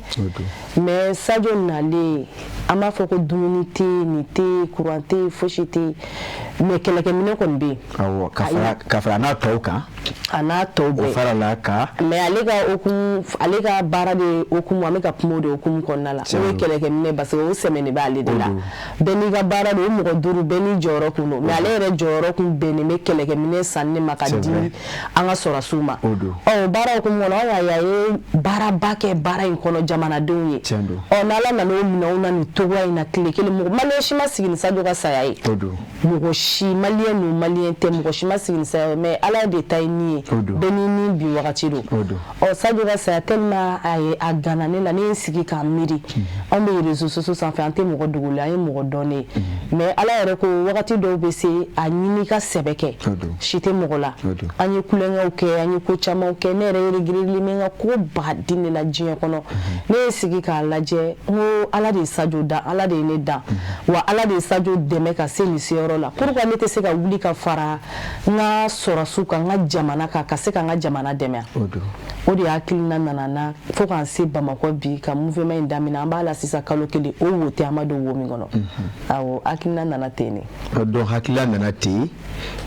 Mais Sadio nalen, an b'a fɔ ko dumuni tɛ yen, nin tɛ yen, courant tɛ yen, fosi tɛ yen, mais kɛlɛkɛminɛ kɔni bɛ yen. Awɔ, ka fara n'a tɔw kan. A n'a tɔw bɛɛ. O fara la ka. Mais ale ka hokumu, ale ka baara de hokumu, an bɛ ka kuma o de hokumu kɔnɔna la, n'o ye kɛlɛkɛminɛ, parce que o sɛmɛnen bɛ ale de la. Bɛɛ n'i ka baara don, o mɔgɔ 5 bɛɛ n'i jɔyɔrɔ kun don, mais ale yɛrɛ jɔyɔrɔ kun bɛnnen bɛ kɛlɛkɛminɛ sanni ma ka di an ka sɔrɔsiw ma. Ɔ, o baara hokumu kɔnɔ, an y'a ye a ye baaraba kɛ baara in kɔnɔ jamanadenw ye. Ɔ, n'Ala nana o minɛnw na nin cogoya in na tile kelen, mɔgɔ malien si ma sigi ni Sadio ka saya ye. Mɔgɔ si, malien n'o malien tɛ, mɔgɔ si ma sigi ni saya ye, mais Ala de ta ye nin ye, bɛɛ n'i ni bin wagati don. Ɔ, Sadio ka saya, tellement a ye a gana ne la, ne ye n sigi k'a miiri. Anw bɛ réseaux sociaux sanfɛ, an tɛ mɔgɔ dogolen, an ye mɔgɔ dɔnnen ye, mais Ala yɛrɛ ko wagati dɔw bɛ se a ɲini ka sɛbɛ kɛ, si tɛ mɔgɔ la. An ye kulonkɛw kɛ, an ye ko camanw kɛ. Ne yɛrɛ ye regretté n ka ko baden de la diɲɛ kɔnɔ. Ne ye sigi k'a lajɛ, n ko Ala de ye Sadio dan, Ala de ye ne dan, wa Ala de ye Sadio dɛmɛ ka se nin seyɔrɔ la. Pourquoi ne tɛ se ka wuli ka fara n ka sɔrɔsiw kan, n ka jamana kan, ka se ka n ka jamana dɛmɛ? O de hakilina nana na fo k'an se Bamakɔ bi ka mouvement in daminɛ. An b'a la sisan kalo 1, o wo tɛ, an ma don wo min kɔnɔ. Awɔ, hakilina nana ten de. Donc hakilina nana ten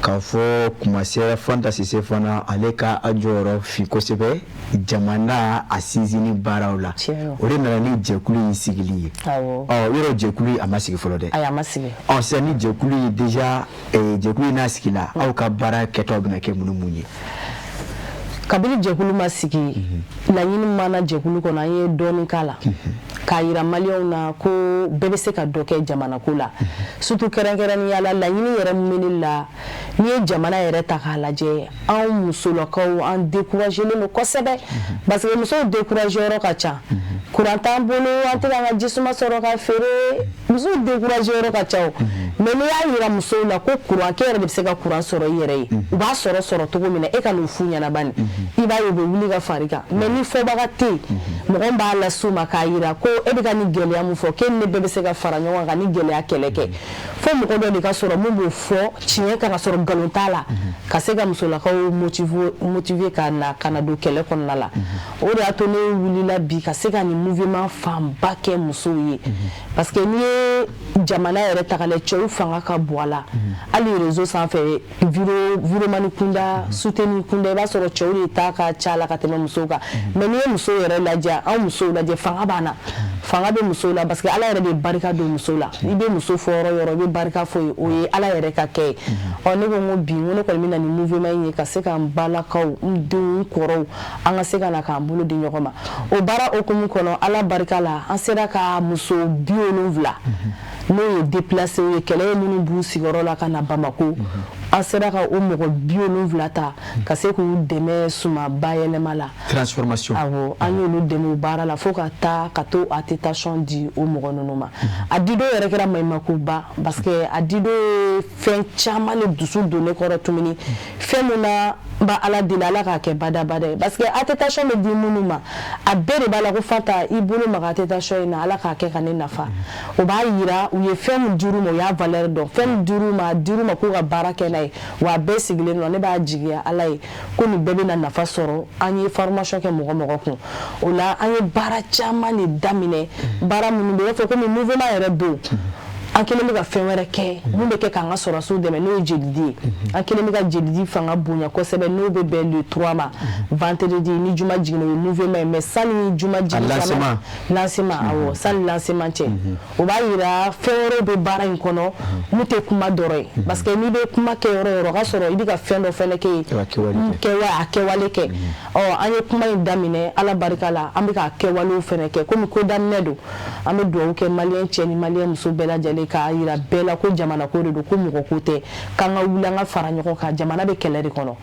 k'a fɔ kuma sera Fanta Sise fana, ale ka a jɔyɔrɔ fin kosɛbɛ jamana a sinsinni baaraw la. O de nana ni jɛkulu in sigili ye. Ɔ, yɔrɔ jɛkulu a ma sigi fɔlɔ dɛ. Ayi, a ma sigi. Ɔ, sisan ni jɛkulu in déjà, jɛkulu in n'a sigila, aw ka baara kɛtaw bɛna kɛ mun ni mun ye? Kabini jɛkulu ma sigi, laɲini mana jɛkulu kɔnɔ, an ye dɔɔni k'a la k'a yira maliyɛnw na ko bɛɛ bɛ se ka dɔ kɛ jamana ko la, surtout kɛrɛnkɛrɛnnenya la, laɲini yɛrɛ min bɛ ne la, n'i ye jamana yɛrɛ ta k'a lajɛ, anw musolakaw, an découragélen don kosɛbɛ, parce que musow découragé yɔrɔ ka ca. Courant t'an bolo, an tɛ k'an ka jisuma sɔrɔ ka feere, musow découragé yɔrɔ ka ca. O mais n'i y'a yira musow la ko courant, k'e yɛrɛ de bɛ se ka courant sɔrɔ i yɛrɛ ye, u b'a sɔrɔ cogo min na, e ka n'o f'u ɲɛna bani, i b'a ye u bɛ wuli ka far'i kan. Mais ni fɔbaga tɛ yen, mɔgɔ min b'a las'u ma k'a yira ko e bɛ ka nin gɛlɛya min fɔ, k'e ni ne bɛɛ bɛ se ka fara ɲɔgɔn kan ka nin gɛlɛya kɛlɛ kɛ, fo mɔgɔ dɔ de ka sɔrɔ mun b'o fɔ tiɲɛ kan, ka sɔrɔ nkalon t'a la, ka se ka musolakaw motiver ka na don kɛlɛ kɔnɔna la. O de y'a to ne wulila bi ka se ka nin mouvement fanba kɛ musow ye, parce que n'i ye jamana yɛrɛ ta k'a lajɛ, cɛw fanga ka bon a la. Hali réseau sanfɛ, vidéoman kunda, soutenu kunda, i b'a sɔrɔ cɛw de ta ka ca la ka tɛmɛ musow kan. Mais n'i ye musow yɛrɛ lajɛ, anw musow lajɛ, fanga b'an na, fanga bɛ musow la, parce que Ala yɛrɛ de barika don muso la. I bɛ muso fɔ yɔrɔ yɔrɔ, i bɛ barika fɔ yen, o ye Ala yɛrɛ ka kɛ ye. Ɔ, ne ko n ko bi, n ko ne kɔni bɛ na ni mouvement in ye ka se ka n balakaw, n denw, n kɔrɔw, an ka se ka na k'an bolo di ɲɔgɔn ma. O baara hokumu kɔnɔ, Ala barika la, an sera ka muso 70, n'o ye déplacé ye, kɛlɛ ye minnu b'u sigiyɔrɔ la ka na Bamako, an sera ka o mɔgɔ 70 ta ka se k'u dɛmɛ suma bayɛlɛma la. Transformation. Awɔ, an y'olu dɛmɛ o baara la fo ka taa ka to attestation di o mɔgɔ ninnu ma. A didon yɛrɛ kɛra maɲumakoba, parce que a didon ye fɛn caman de dusu don ne kɔrɔ tuguni, fɛn mun na n b'a Ala deli, Ala k'a kɛ badabada ye, parce que attestation bɛ di minnu ma, a bɛɛ de b'a la ko Fanta, i bolo maga attestation in na, Ala k'a kɛ ka ne nafa. O b'a yira u ye fɛn min dir'u ma, u y'a valeur dɔn. Fɛn min dir'u ma, a dir'u ma k'u ka baara kɛ n'a ye, wa a bɛɛ sigilen don. Ne b'a jigiya Ala ye ko nin bɛɛ bɛna nafa sɔrɔ. An ye formation kɛ mɔgɔ mɔgɔ kun, o la an ye baara caman de daminɛ, baara minnu bɛ i b'a fɔ komi mouvement yɛrɛ don, an kɛlen bɛ ka fɛn wɛrɛ kɛ mun bɛ kɛ k'an ka sɔrɔsiw dɛmɛ, n'o ye jelidi ye. An kɛlen bɛ ka jelidi fanga bonya kosɛbɛ, n'o bɛ bɛn le 3 ma, vendredi ni juma jiginna, o ye mouvement ye. Mais sani juma jigin, lancement. Lancement, awɔ, sani lancement cɛ, o b'a yira fɛn wɛrɛw bɛ baara in kɔnɔ mun tɛ kuma dɔrɔn ye, parce que n'i bɛ kuma kɛ yɔrɔ o yɔrɔ, o ka sɔrɔ i bɛ ka fɛn dɔ fɛnɛ kɛ yen, kɛwa a kɛwale kɛ. Ɔ, an ye kuma in daminɛ, Ala barika la, an bɛ ka kɛwalew fɛnɛ kɛ. Komi ko daminɛ don, an bɛ dugawu kɛ malien cɛ ni malien muso bɛɛ lajɛlen. de k'a jira bɛɛ la ko jamana ko de don, ko mɔgɔ ko tɛ, k'an ka wuli, an ka fara ɲɔgɔn kan. Jamana bɛ kɛlɛ de kɔnɔ,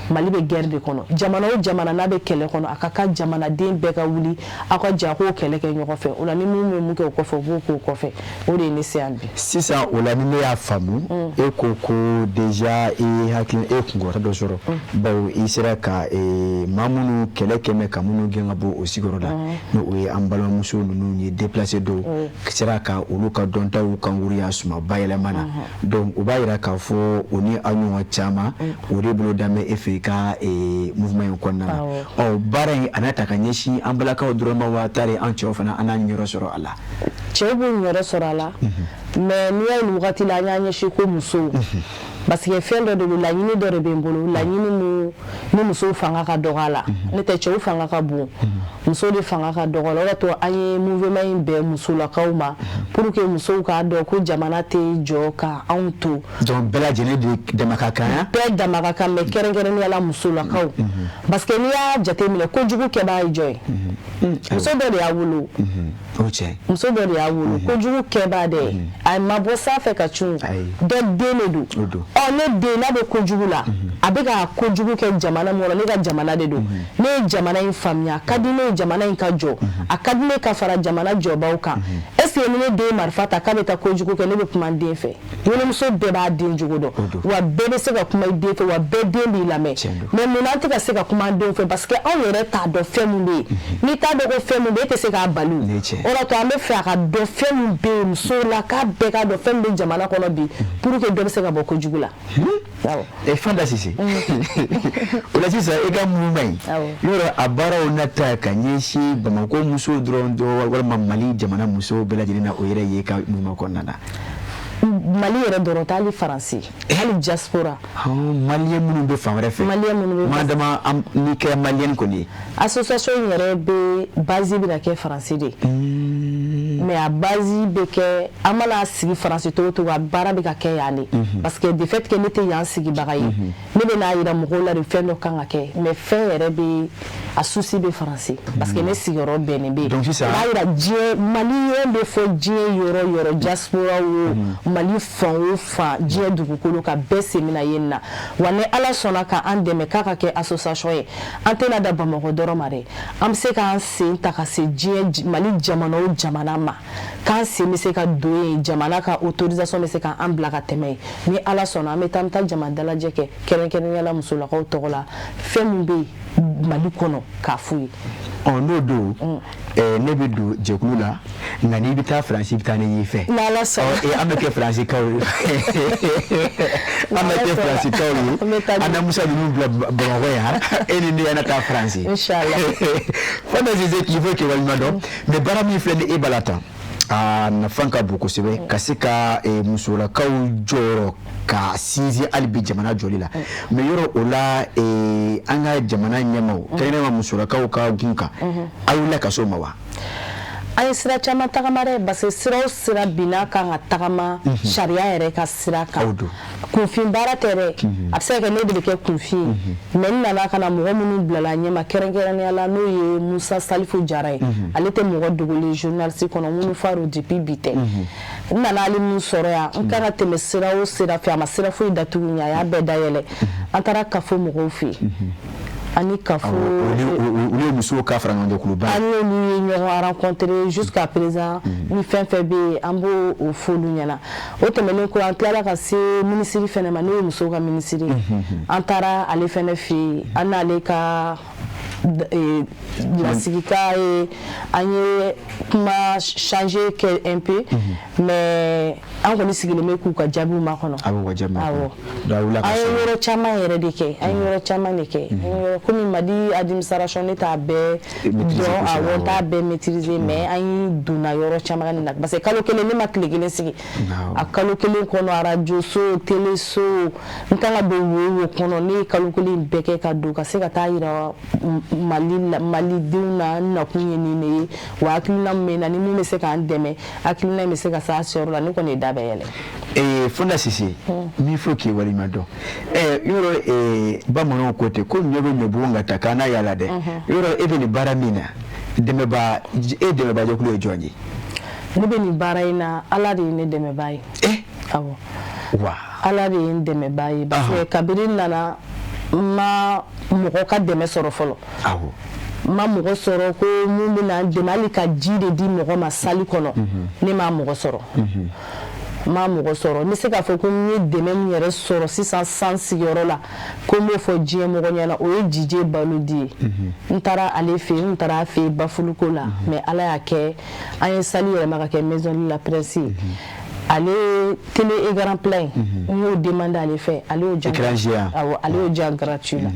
Mali bɛ guerre de kɔnɔ. Jamana o jamana n'a bɛ kɛlɛ kɔnɔ, a ka kan jamanaden bɛɛ ka wuli, aw ka jɛ a k'o kɛlɛ kɛ ɲɔgɔn fɛ. O la, ni mun bɛ mun kɛ o kɔfɛ, o b'o k'o kɔfɛ. O de ye ne se yan bi. Sisan o la, ni ne y'a faamu, e ko ko déjà i hakili e kunkɔrɔta dɔ sɔrɔ, bawo i sera ka maa minnu kɛlɛ kɛmɛ ka minnu gɛn ka bɔ o sigiyɔrɔ la, ni o ye an balimamuso ninnu ye, déplacé dɔw sera ka olu ka dɔntaw kankuruya suma bayɛlɛma na. Donc o b'a yira k'a fɔ o ni aw ɲɔgɔn caman, o de bolo dan bɛ e fɛ i ka mouvement in kɔnɔna na. Ɔ, baara in a n'a ta ka ɲɛsin an balakaw dɔrɔn ma wa, tari an cɛw fana, an n'an yɔrɔ sɔrɔ a la? Cɛw b'u yɔrɔ sɔrɔ a la, mais n'i y'a ye nin wagati la, an y'an ɲɛsin ko musow, parce que fɛn dɔ de don, laɲini dɔ de bɛ n bolo, laɲini mun ni musow fanga ka dɔgɔ a la. Ne tɛ, cɛw fanga ka bon, musow de fanga ka dɔgɔ a la. O de to an ye mouvement in bɛn musolakaw ma, pour que musow k'a dɔn ko jamana tɛ jɔ ka anw to. Donc bɛɛ lajɛlen de dama ka kan yan? Bɛɛ dama ka kan, mais kɛrɛnkɛrɛnnenya la musolakaw, parce que n'i y'a jateminɛ, kojugu kɛbaa ye jɔn ye? Muso dɔ de y'a wolo. O tiɲɛ. Muso dɔ de y'a wolo. Kojugu kɛbaa dɛ, a ma bɔ sanfɛ ka cun, dɔ den de don. Ɔ, ne den n'a bɛ kojugu la, a bɛ ka kojugu kɛ jamana min kɔnɔ, ne ka jamana de don. Ne ye jamana in faamuya, a ka di ne ye jamana in ka jɔ, a ka di ne ka fara jamana jɔbaw kan. Est ce que ni ne den marifa ta k'a bɛ taa kojugu kɛ, ne bɛ kuma n den fɛ? Wolomuso bɛɛ b'a den jogo dɔn, wa bɛɛ bɛ se ka kuma i den fɛ, wa bɛɛ den b'i lamɛn. Mais mun na an tɛ ka se ka kuma an denw fɛ? Parce que anw yɛrɛ t'a dɔn fɛn mun bɛ yen. N'i t'a dɔn ko fɛn mun bɛ yen, e tɛ se k'a bali. O de to an bɛ fɛ a ka dɔn fɛn min bɛ yen, musow la, k'a bɛɛ k'a dɔn fɛn min bɛ jamana kɔnɔ bi, pour que dɔ bɛ se ka bɔ kojugu la. E Fanta Sise, o la sisan i ka mouvement in, yɔrɔ a baaraw na ta ka ɲɛsin Bamakɔ musow dɔrɔn dɔ, walima Mali jamana musow bɛɛ lajɛlen na, o yɛrɛ ye ka mouvement kɔnɔna na? Mali yɛrɛ dɔrɔn tɛ, hali Faransi, hali diaspora. Malien minnu bɛ fan wɛrɛ fɛ. Malien minnu bɛ. Maa dama n'i kɛra malien kɔni ye. Association in yɛrɛ bɛ base bɛna kɛ Faransi de, mais a base bɛ kɛ, an mana sigi Faransi cogo o cogo, a baara bɛ ka kɛ yan de, parce que de fait que ne tɛ yan sigibaga ye, ne bɛ n'a yira mɔgɔw la de fɛn dɔ kan ka kɛ, mais fɛn yɛrɛ bɛ, a souci bɛ Faransi, parce que ne sigiyɔrɔ bɛnnen bɛ yen. Donc sisan o b'a yira diɲɛ, malien bɛ fɔ diɲɛ yɔrɔ o yɔrɔ, diaspora o, Mali fan o fan, diɲɛ dugukolo ka bɛɛ sen bɛna yen na. Wa ni Ala sɔnna ka an dɛmɛ k'a ka kɛ association ye, an tɛna da Bamakɔ dɔrɔn ma dɛ, an bɛ se k'an sen ta ka se diɲɛ Mali jamana o jamana ma, k'an sen bɛ se ka don yen, jamana ka autorisation bɛ se k'an bila ka tɛmɛ yen. Ni Ala sɔnna, an bɛ taa, an bɛ taa jama dalajɛ kɛ, kɛrɛnkɛrɛnnenya la musolakaw tɔgɔ la, fɛn min bɛ yen Mali kɔnɔ, k'a f'u ye. Ɔ, n'o don, ne bɛ don jɛkulu la, nka n'i bɛ taa Faransi, i bɛ taa ne y'i fɛ. N'Ala sɔnna. An bɛ kɛ Faransikaw ye, an bɛ kɛ Faransikaw ye, an na Musa ninnu bila Bamakɔ yan, e ni ne yan na taa Faransi. Inchallah. Fanta Sise, k'i fo k'i waleɲuman dɔn. Mais baara min filɛ ni e b'a la tan, a nafa ka bon kosɛbɛ ka se ka musolakaw jɔyɔrɔ ka sinsin hali bi jamana jɔli la. Mais yɔrɔ o la, an ka jamana ɲɛmaaw, kɛrɛnkɛrɛnnenya musolakaw ka gun kan, aw wulila ka s'o ma wa? An ye sira caman tagama dɛ, parce que sira o sira bi n'a kan ka tagama sariya yɛrɛ ka sira kan, kunfin baara tɛ dɛ. A bɛ se ka kɛ ne de bɛ kɛ kunfin ye, mais n nana ka na mɔgɔ minnu bilala ɲɛma, kɛrɛnkɛrɛnnenya la n'o ye Musa Salifu Jara ye, ale tɛ mɔgɔ dogolen journaliste kɔnɔ, minnu fa don depuis bi tɛ. N nana ale min sɔrɔ yan, n kan ka tɛmɛ sira o sira fɛ, a ma sira foyi datugu ɲɛ, a y'a bɛɛ dayɛlɛ. An taara kafo mɔgɔw fɛ yen, ani kafo Olu ye musow ka fara ɲɔgɔn. An n'olu ye ɲɔgɔn rencontré. Jusqu'à présent, ni fɛn fɛn bɛ yen, an b'o o f'olu ɲɛna. O tɛmɛnen kɔ, an tilala ka se minisiri fɛnɛ ma, n'o ye musow ka minisiri ye. An taara ale fɛnɛ fɛ yen, an n'ale ka lasigika ye, an ye kuma changer kɛ un peu, mais an kɔni sigilen bɛ k'u ka jaabiw makɔnɔ. A b'u ka jaabi makɔnɔ. Awɔ, an ye yɔrɔ caman yɛrɛ de kɛ, an ye yɔrɔ caman de kɛ. Komi Mali administration, ne t'a bɛɛ dɔn, awɔ, n t'a bɛɛ maîtriser, mais an ye donna yɔrɔ caman na, parce que kalo kelen, ne ma tile kelen sigi. A kalo kelen kɔnɔ, arajo so, télé so, n kan ka don wo wo kɔnɔ, ne ye kalo kelen bɛɛ kɛ ka don ka se ka taa yira Mali la, malidenw na, n nakun ye nin de ye, wa hakilina min bɛ n na, ni mun bɛ se k'an dɛmɛ, hakilina in bɛ se ka s'a seyɔrɔ la. Ne kɔni ye da bɛɛ yɛlɛ. Fanta Sise, min fo k'i waleɲuman dɔn. Yɔrɔ bamananw ko ten ko ɲɔ bɛ ɲɔbugu ka taa k'a n'a yala dɛ. Yɔrɔ e bɛ nin baara min na, dɛmɛba, e dɛmɛbajɛkulu ye jɔn ye? Ne bɛ nin baara in na, Ala de ye ne dɛmɛbaa ye. Awɔ. Ala de ye n dɛmɛbaa ye, parce que kabini n nana, n ma mɔgɔ ka dɛmɛ sɔrɔ fɔlɔ. N ma mɔgɔ sɔrɔ ko mun bɛ na n dɛmɛ, hali ka ji de di mɔgɔ ma salle kɔnɔ, ne ma mɔgɔ sɔrɔ. N ma mɔgɔ sɔrɔ. N bɛ se k'a fɔ ko n ye dɛmɛ min yɛrɛ sɔrɔ sisan san sigiyɔrɔ la, ko n b'o fɔ diɲɛ mɔgɔ ɲɛna, o ye Jije Balodi ye. N taara ale fɛ yen, n taara a fɛ yen Bafuluko la, mais Ala y'a kɛ an ye salle yɛlɛma ka kɛ Maison de la Presse ye. Ale télé écran plat in, n y'o demandé ale fɛ, ale y'o diyan. Écran géant. Awɔ, ale y'o diyan gratuit la.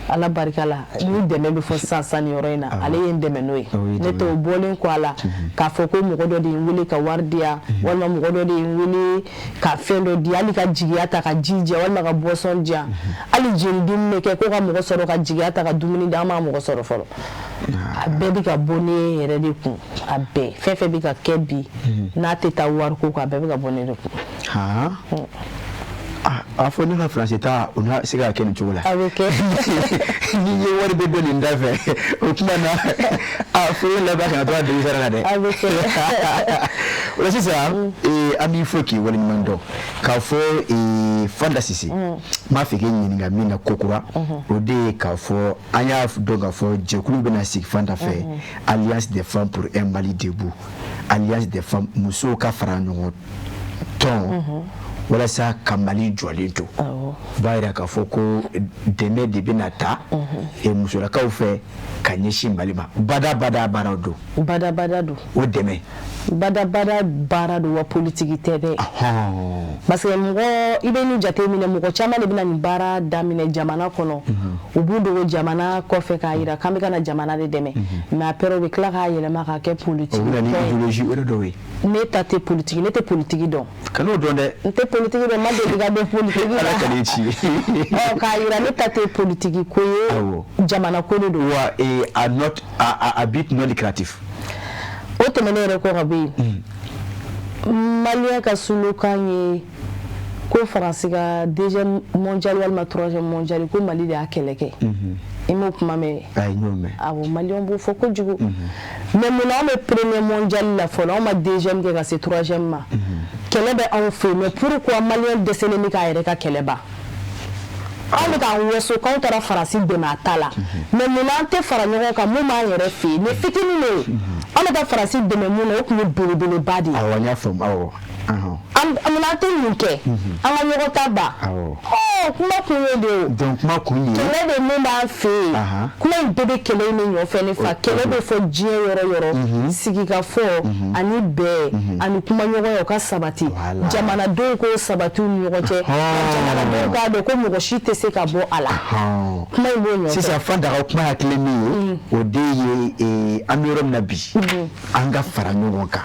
Ala barika la, ni dɛmɛ bɛ fɔ sisan sisan nin yɔrɔ in na, ale ye n dɛmɛ n'o ye. Ne t'o bɔlen kɔ a la k'a fɔ ko mɔgɔ dɔ de ye n wele ka wari di yan, walima mɔgɔ dɔ de ye n wele ka fɛn dɔ di, hali ka jigiya ta ka ji di yan, walima ka boisson di yan. Hali jeni dumuni bɛ kɛ ko ka mɔgɔ sɔrɔ ka jigiya ta ka dumuni di, an m'a mɔgɔ sɔrɔ fɔlɔ. A bɛɛ bɛ ka bɔ ne yɛrɛ de kun. A bɛɛ, fɛn fɛn bɛ ka kɛ bi n'a tɛ taa wariko kɔ, a bɛɛ bɛ ka bɔ ne de kun. A fɔ ne ka faransi ta, o na se ka kɛ nin cogo la. A bɛ kɛ. Ni ye wari bɛ don nin da fɛ, o tuma na a furu laban kana to a degi sara la dɛ. A bɛ kɛ. O la sisan, an b'i fo k'i waleɲuman dɔn k'a fɔ Fanta Sise. N b'a fɛ k'e ɲininka min na kokura, o de ye k'a fɔ an y'a dɔn k'a fɔ jɛkulu bɛna sigi Fanta fɛ, Alliance des femmes pour un Mali debout, Alliance des femmes, musow ka fara ɲɔgɔn tɔn walasa ka Mali jɔlen to. O b'a yira k'a fɔ ko dɛmɛ de bɛna ta musolakaw fɛ ka ɲɛsin Mali ma. Badabada baara don. Badabada don. O dɛmɛ. Badabada baara don, wa politiki tɛ dɛ. Parce que mɔgɔ, i bɛ nin jate minɛ, mɔgɔ caman de bɛna nin baara daminɛ jamana kɔnɔ. U b'u dogo jamana kɔfɛ k'a yira k'an bɛ ka na jamana de dɛmɛ. Mais après, u bɛ tila k'a yɛlɛma k'a kɛ politiki. O bɛ na ni idéologie wɛrɛ dɔw ye. Ne ta tɛ politiki, ne tɛ politiki dɔn. Kan'o dɔn dɛ. N tɛ politiki dɔn, n ma deli ka don politiki la. Ala ka n'i ci. Ɔ, k'a yira ne ta tɛ politiki ko ye. Jamana ko de don. Wa a not a but non lucratif. O tɛmɛnen yɛrɛ kɔ ka bɔ yen, Malien ka slogan ye ko Faransi ka deuxième mondial walima troisième mondial, ko Mali de y'a kɛlɛ kɛ. I m'o kuma mɛn? Ayi, n y'o mɛn. Awɔ, Maliyɛnw b'o fɔ kojugu. Mais munna anw bɛ premier mondial la fɔlɔ, anw ma deuxième kɛ ka se troisième ma? Kɛlɛ bɛ anw fɛ yen, mais pourquoi Malien dɛsɛlen bɛ k'a yɛrɛ ka kɛlɛ ban? Anw bɛ k'an waso k'anw taara Faransi dɛmɛ a ta la, mais munna an tɛ fara ɲɔgɔn kan mun b'an yɛrɛ fɛ yen? Nin fitinin de ye, an bɛ taa Faransi dɛmɛ mun na, o tun ye belebeleba de ye. Awɔ, n y'a faamu, awɔ. Munna an tɛ nin kɛ, an ka ɲɔgɔn ta ban? Ɔ, kuma kun ye de o. Donc kuma kun ye. Kɛlɛ de mun b'an fɛ yen, kuma in bɛɛ bɛ kɛlɛ in de nɔfɛ ne fa. Kɛlɛ bɛ fɔ diɲɛ yɔrɔ yɔrɔ, sigikafɔ ani bɛn ani kumaɲɔgɔnya, o ka sabati, jamanadenw k'o sabati u ni ɲɔgɔn cɛ, jamanadenw k'a dɔn ko mɔgɔ si tɛ se ka bɔ a la. Kuma in b'o nɔfɛ. Sisan Fanta ka kuma hakili min ye, o de ye an bɛ yɔrɔ min na bi, an ka fara ɲɔgɔn kan,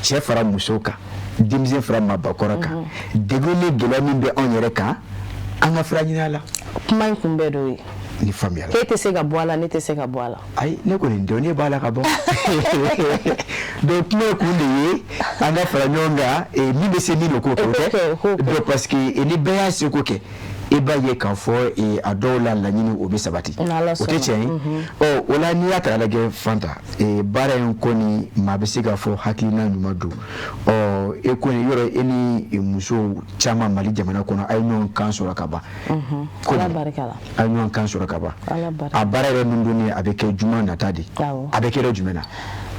cɛ fara muso kan, denmisɛn fara maabakɔrɔ kan, degun ni gɛlɛya min bɛ anw yɛrɛ kan, an ka fura ɲini a la. Kuma in kun bɛɛ d'o ye. Ni faamuyala. K'e tɛ se ka bɔ a la, ne tɛ se ka bɔ a la. Ayi, ne kɔni dɔn ne b'a la ka bɔ. Donc kuma in kun de ye an ka fara ɲɔgɔn kan, min bɛ se min o k'o kɛ, o tɛ. Donc parce que ni bɛɛ y'a seko kɛ, i b'a ye k'a fɔ a dɔw la laɲini o bɛ sabati. O tɛ tiɲɛ ye. Ɔ, o la n'i y'a ta k'a lajɛ Fanta, baara in kɔni, maa bɛ se k'a fɔ hakilina ɲuman don. Ɔ, e kɔni yɔrɔ, e ni musow caman Mali jamana kɔnɔ, a ye ɲɔgɔn kan sɔrɔ ka ban. Ala barika la. A ye ɲɔgɔn kan sɔrɔ ka ban. A baara yɛrɛ min don, a bɛ kɛ juma nata de. A bɛ kɛ yɔrɔ jumɛn na?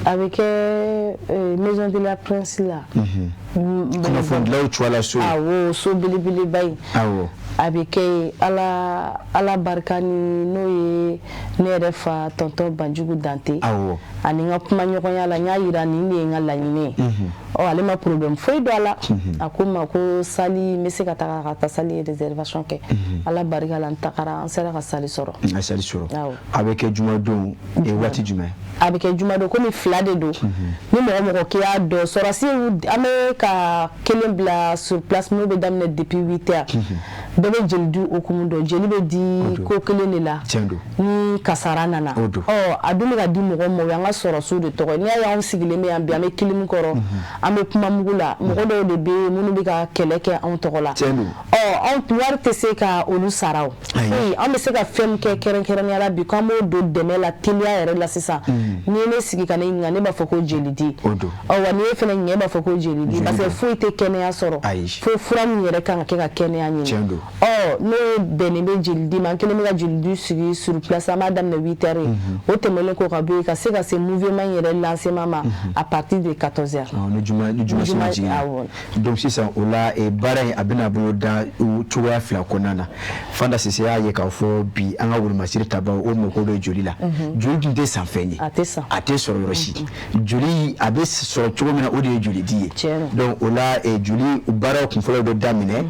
A bɛ kɛ Maison de la Presse la. Kunnafonidilaw cogoya la so. Awɔ, so belebeleba in. Awɔ. A bɛ kɛ yen. Ala barika ni n'o ye ne yɛrɛ fa tonton Banjugu Dante. Awɔ. Ani n ka kumaɲɔgɔnya la, n y'a yira nin de ye n ka laɲini ye. Ɔ, ale ma problème foyi don a la. A ko n ma ko salle, n bɛ se ka taga ka taa salle réservation kɛ. Ala barika la, n tagara, an sera ka salle sɔrɔ. A salle sɔrɔ. A bɛ kɛ jumadon waati jumɛn? A bɛ kɛ jumadon, komi fila de don. Ni mɔgɔ mɔgɔ k'i y'a dɔn, sɔrɔsi, an bɛ ka kelen bila sur place mun bɛ daminɛ depuis 8 heures. Bɛɛ bɛ jeli di hukumu dɔn. Jeli bɛ di ko kelen de la ni kasara nana. Ɔ, a dun bɛ ka di mɔgɔ ma, o y'an ka sɔrɔsiw de tɔgɔ ye. N'i y'a ye anw sigilen bɛ yan bi, an bɛ kilimu kɔrɔ, an bɛ kuma mugu la, mɔgɔ dɔw de bɛ yen minnu bɛ ka kɛlɛ kɛ anw tɔgɔ la. Ɔ, anw wari tɛ se ka olu sara o. Foyi, an bɛ se ka fɛn min kɛ kɛrɛnkɛrɛnnenya la bi, k'an b'o don dɛmɛ la teliya yɛrɛ la sisan, n'i ye ne sigi ka ne ɲininka, ne b'a fɔ ko jeli di. Ɔ, wa n'i ye fɛnɛ ɲininka, e b'a fɔ ko jeli di, parce que foyi tɛ kɛnɛya sɔrɔ fo fura min yɛrɛ kan ka kɛ ka kɛnɛya ɲini. Ɔ, n'o bɛnnen bɛ jeli di ma, an kɛlen bɛ ka jeli di sigi sur place. An b'a daminɛ 8 heures. O tɛmɛnen kɔ ka bɔ yen, ka se ka se mouvement yɛrɛ lancement ma à partir de 14 heures. Ni juma, ni juma seli jiginna. Donc sisan o la, baara in a bɛna bolo da cogoya fila kɔnɔna na. Fanta Sise y'a ye k'a fɔ bi an ka wolomasiri tabaw, o mako bɛ joli la. Joli dun tɛ san fɛn ye. A tɛ san. A tɛ sɔrɔ yɔrɔ si. Joli a bɛ sɔrɔ cogo min na, o de ye joli di ye. Donc o la, joli baaraw kunfɔlɔ bɛ daminɛ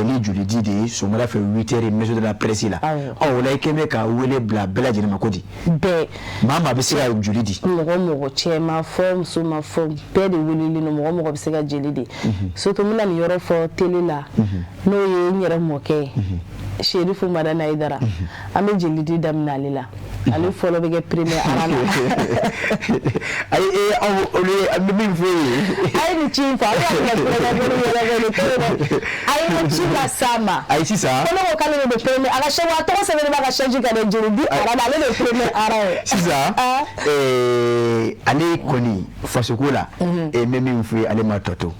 ni joli di de ye sɔgɔmada fɛ 8 heures, maison de la presse la. Ɔ, o la i kɛn bɛ ka wele bila bɛɛ lajɛlen ma ko di? Bɛɛ. Maa maa bɛ se ka joli di. Mɔgɔ mɔgɔ, cɛ ma fɔ, muso ma fɔ, bɛɛ de welelen don. Mɔgɔ mɔgɔ bɛ se ka jeli di. Surtout n bɛna nin yɔrɔ fɔ télé la, n'o ye n yɛrɛ mɔkɛ ye, Serifu Madani Hayidara. An bɛ jeli di daminɛ ale la. Ale fɔlɔ bɛ kɛ premier rang na. Ayi, ee, aw olu ye, an bɛ min fɔ e ye. A ye nin ci in fɔ, a bɛ ka kulonkɛ yɛlɛ nin to yen dɛ. A ye ci las'a ma. Ayi, sisan. Ko ne ko k'ale de bɛ premier, a ka chaise, a tɔgɔ sɛbɛnnen b'a ka chaise kan dɛ, jeli di rang na, ale de ye premier rang ye. Sisan ale kɔni fasoko la, n bɛ min fɔ ye, ale ma tɔ to.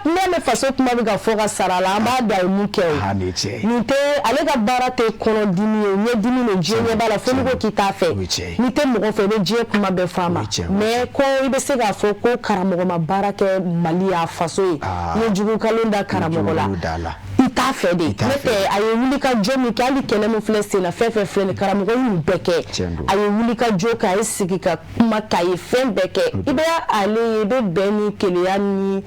Ne bɛ faso kuma bɛ ka fɔ ka sara la, an b'a dɔn a ye mun kɛ o. Nin ye tiɲɛ ye. Nin tɛ ale ka baara tɛ kɔnɔdimi ye, ɲɛdimi don, diɲɛ ɲɛ b'a la, fo n'i ko k'i t'a fɛ. N'i tɛ mɔgɔ fɛ, i bɛ diɲɛ kuma bɛɛ f'a ma. Mais ko i bɛ se k'a fɔ ko karamɔgɔ ma baara kɛ Mali y'a faso ye. I ye jugu kalon da karamɔgɔ la. I t'a fɛ de. Ne tɛ, a ye wuli ka jɔ min kɛ, hali kɛlɛ min filɛ sen na, fɛn fɛn filɛ nin, karamɔgɔ y'u bɛɛ kɛ. A ye wuli ka jɔ kɛ, a ye sigi ka kuma kɛ, a ye fɛn bɛɛ kɛ. I bɛ ale ye, i bɛ bɛn ni keleya ni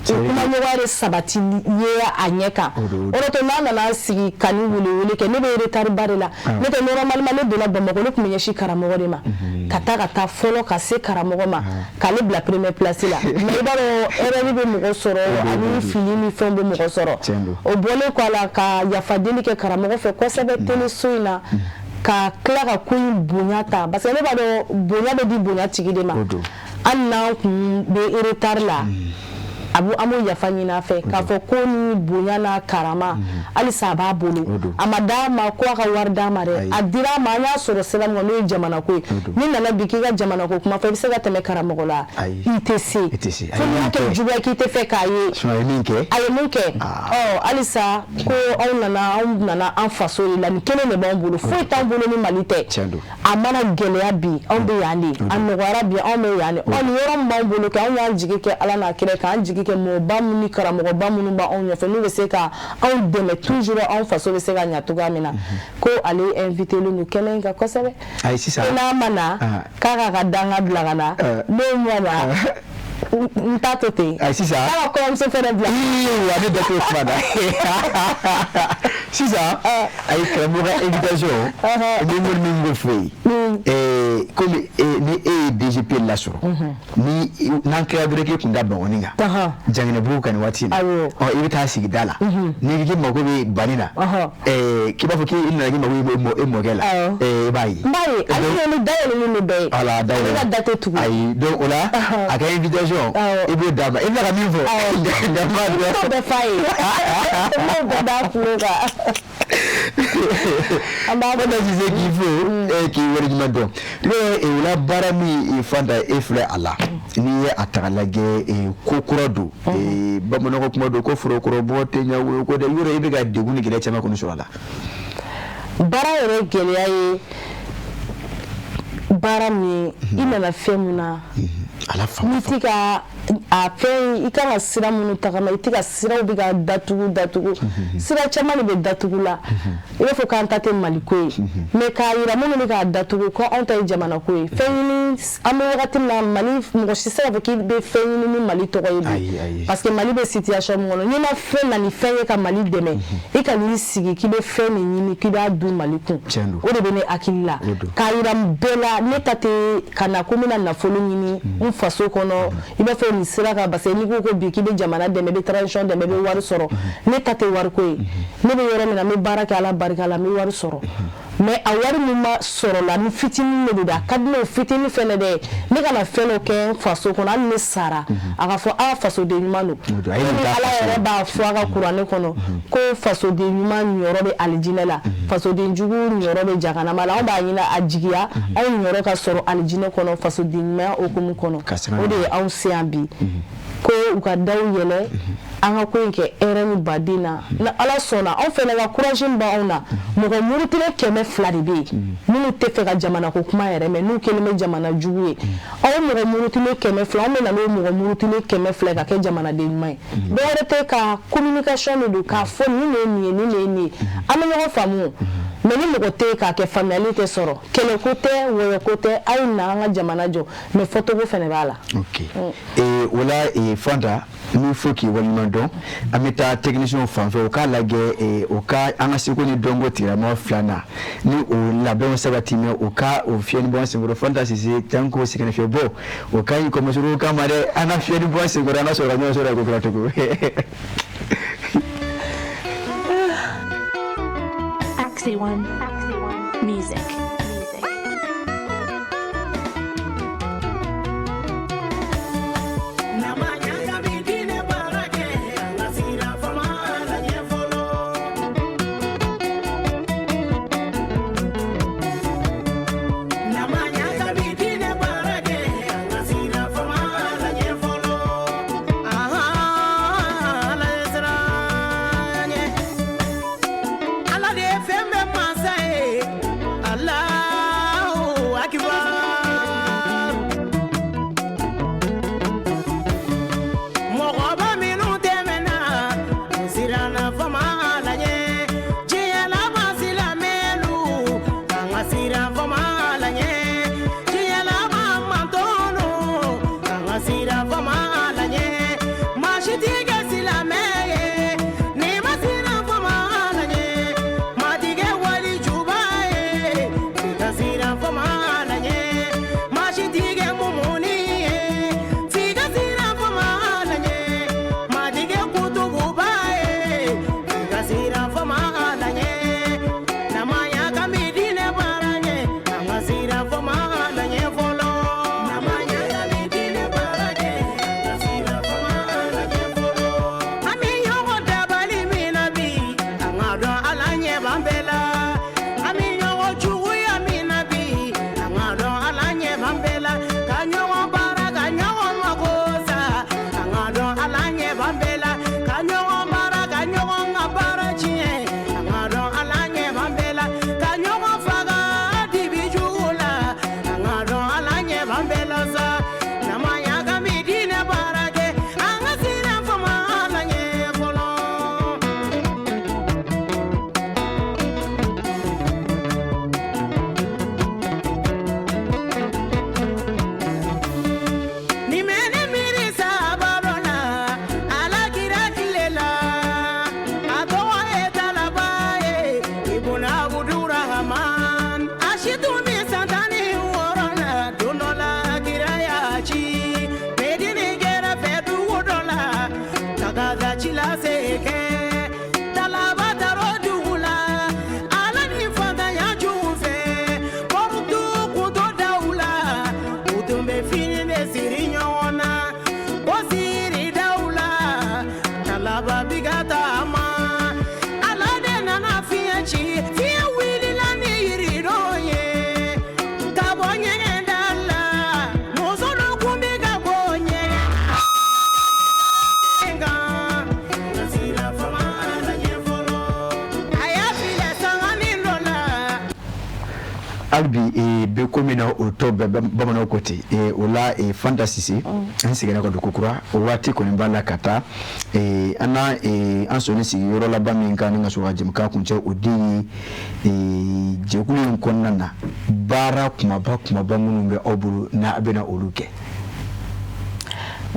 kumaɲɔgɔnya de sabati ye a ɲɛ kan. O de to n'a nana sigi ka ni welewele kɛ, ne bɛ retard ba de la. Ne tɛ, normalement ne donna Bamakɔ, ne tun bɛ ɲɛsin karamɔgɔ de ma, ka taa fɔlɔ ka se karamɔgɔ ma, k'ale bila première place la. Mais i b'a dɔn, erreur bɛ mɔgɔ sɔrɔ, ani fili ni fɛnw bɛ mɔgɔ sɔrɔ. O bɔlen kɔ a la, ka yafa deli kɛ karamɔgɔ fɛ kosɛbɛ télé so in na, ka tila ka ko in bonya ta, parce que ne b'a dɔn bonya bɛ di bonya tigi de ma. Hali n'an kun bɛ retard la, a b'o, an b'o yafa ɲini a fɛ k'a fɔ ko ni bonya n'a karama halisa a b'a bolo. A ma d'a ma ko a ka wari d'a ma dɛ, a dira a ma, an y'a sɔrɔ sira min kan, n'o ye jamana ko ye. N'i nana bi k'i ka jamana ko kuma fɔ, i bɛ se ka tɛmɛ karamɔgɔ la? I tɛ se. Fo n'i y'a kɛ juguya k'i tɛ fɛ k'a ye. A ye min kɛ. A ye mun kɛ? Ɔ, halisa ko aw nana, anw nana an faso de la. Nin kelen de b'anw bolo, foyi t'anw bolo ni Mali tɛ. A mana gɛlɛya bi, anw bɛ yan de. A nɔgɔyara bi, anw bɛ yan de. Ɔ, nin yɔrɔ min b'anw bolo kɛ, anw y'an jigi kɛ Ala n'a kira, k'an jigi kɛ mɔgɔba minnu ni karamɔgɔba minnu b'anw ɲɛfɛ, n'u bɛ se ka anw dɛmɛ toujours, anw faso bɛ se ka ɲɛ cogoya min na. Ko ale invité len don kɛnɛ in kan kosɛbɛ. Ayi, sisan. Ko n'a ma na, k'a k'a ka danga bila ka na. N'o ma na, n t'a to ten. Ayi, sisan. K'a ka kɔɲɔmuso fɛnɛ bila. Wa ne da t'o kuma na sisan. Ayi, karamɔgɔ ka invitation, ni kɔni min bɛ fɔ yen, komi ni e ye DGP lasɔrɔ, ni n'an kɛra dɔrɔn k'i kun da Bankɔni kan, Janginɛbugu kan nin waati in na, ɔ, i bɛ taa sigida la, n'i k'i mako bɛ banni na, k'i b'a fɔ k'i nana k'i mako bɛ e mɔkɛ la, i b'a ye. N b'a ye, ale ni da yɛlɛlen don bɛɛ ye. Voilà, da yɛlɛlen. Ale ka da tɛ tugu. Ayi, donc o la, a ka invitation, i b'o d'a ma, i bɛ ka min fɔ. N t'o bɛɛ f'a ye, n b'o bɛɛ d'a tulo kan. An b'a Fanta Sise k'i fo, k'i waleɲuman dɔn. Ne o la, baara min Fanta e filɛ a la, n'i ye a ta k'a lajɛ, ko kura don. Bamananw ka kuma don ko forokɔrɔbɔ tɛ ɲɛ wo ko dɛ. Yɔrɔ i bɛ ka degun ni gɛlɛya caman kɔni sɔrɔ a la. Baara yɛrɛ gɛlɛya ye baara min ye, i nana fɛn mun na, Ala n'i ti ka a fɛn, i kan ka sira minnu tagama, i ti ka siraw bɛ ka datugu datugu. Sira caman de bɛ datugu la, i b'a fɔ k'an ta tɛ Maliko ye, mais k'a yira minnu bɛ k'a datugu ko anw ta ye jamana ko ye. Fɛn ɲini, an bɛ wagati min na, Mali, mɔgɔ si tɛ se k'a fɔ k'i bɛ fɛn ɲini ni Mali tɔgɔ ye bi, parce que Mali bɛ situation min kɔnɔ, n'i ma fɛn na ni fɛn ye ka Mali dɛmɛ, i ka n'i sigi k'i bɛ fɛn min ɲini k'i b'a dun Mali kun, o de bɛ ne hakili la k'a yira bɛɛ la. Ne ta tɛ ka na ko n bɛna nafolo ɲini n faso kɔnɔ, i b'a fɔ nin sira. sira kan, parce que n'i ko bi k'i bɛ jamana dɛmɛ, i bɛ transition dɛmɛ, i bɛ wari sɔrɔ, ne ta tɛ wariko ye. Ne bɛ yɔrɔ min na, n bɛ baara kɛ Ala barika la, n bɛ wari sɔrɔ, mais a wari min ma sɔrɔ la, ni fitinin de don dɛ, a ka di ne o fitinin fɛnɛ dɛ, ne kana fɛn dɔ kɛ n faso kɔnɔ, hali ne sara a ka fɔ a fasoden ɲuman don. Komi Ala yɛrɛ b'a fɔ a ka kuranɛ kɔnɔ ko fasoden ɲuman niyɔrɔ bɛ alijinɛ la, fasoden jugu niyɔrɔ bɛ jahanama la. Anw b'a ɲini a jigiya anw niyɔrɔ ka sɔrɔ alijinɛ kɔnɔ, fasoden ɲumanya hukumu kɔnɔ. O de ye anw se yan bi, ko u ka daw yɛlɛ, an ka ko in kɛ hɛrɛ ni baden na. Ni Ala sɔnna, anw fɛnɛ ka courage min b'anw na, mɔgɔ murutilen 200 de bɛ yen minnu tɛ fɛ ka jamana ko kuma yɛrɛ mɛn, n'u kɛlen bɛ jamana jugu ye. Aw mɔgɔ murutilen 200, anw bɛ na n'o mɔgɔ murutilen 200 ka kɛ jamanaden ɲuman ye. Dɔwɛrɛ tɛ, ka communication de don, k'a fɔ nin de ye nin ye, nin de ye nin ye, an bɛ ɲɔgɔn faamu. Mais ni mɔgɔ tɛ yen k'a kɛ, faamuyali tɛ sɔrɔ. Kɛlɛko tɛ, wɔyɔko tɛ, a ye na an ka jamana jɔ, mais fɔcogo fɛnɛ b'a la. Ok, o la Fanta, n b'i fo k'i waleɲuman dɔn. An bɛ taa technicien fan fɛ, u k'a lajɛ u ka an ka seko ni dɔnko tigilamɔgɔ filanan ni o labɛnw sabati, mɛ u ka o fiyɛli bɔ an senkɔrɔ. Fanta Sise, tanko sɛgɛnnafiɲɛ bɔ o ka ɲi kɔmɔsuru kama dɛ. An ka fiyɛli bɔ an senkɔrɔ, an ka sɔrɔ ka ɲɔgɔn sɔrɔ ko kura tugun. Axie One Music. Hali bi bɛ ko min na, o tɔ bɛɛ bamananw ko ten. O la Fanta Sise, an seginna ka don kokura, o waati kɔni b'a la ka taa an na an sɔnni sigi yɔrɔ laban min kan ni ka sɔrɔ ka jɛmukan kuncɛ, o de ye jɛkulu in kɔnɔna na baara kumaba kumaba minnu bɛ aw bolo n'a bɛna olu kɛ.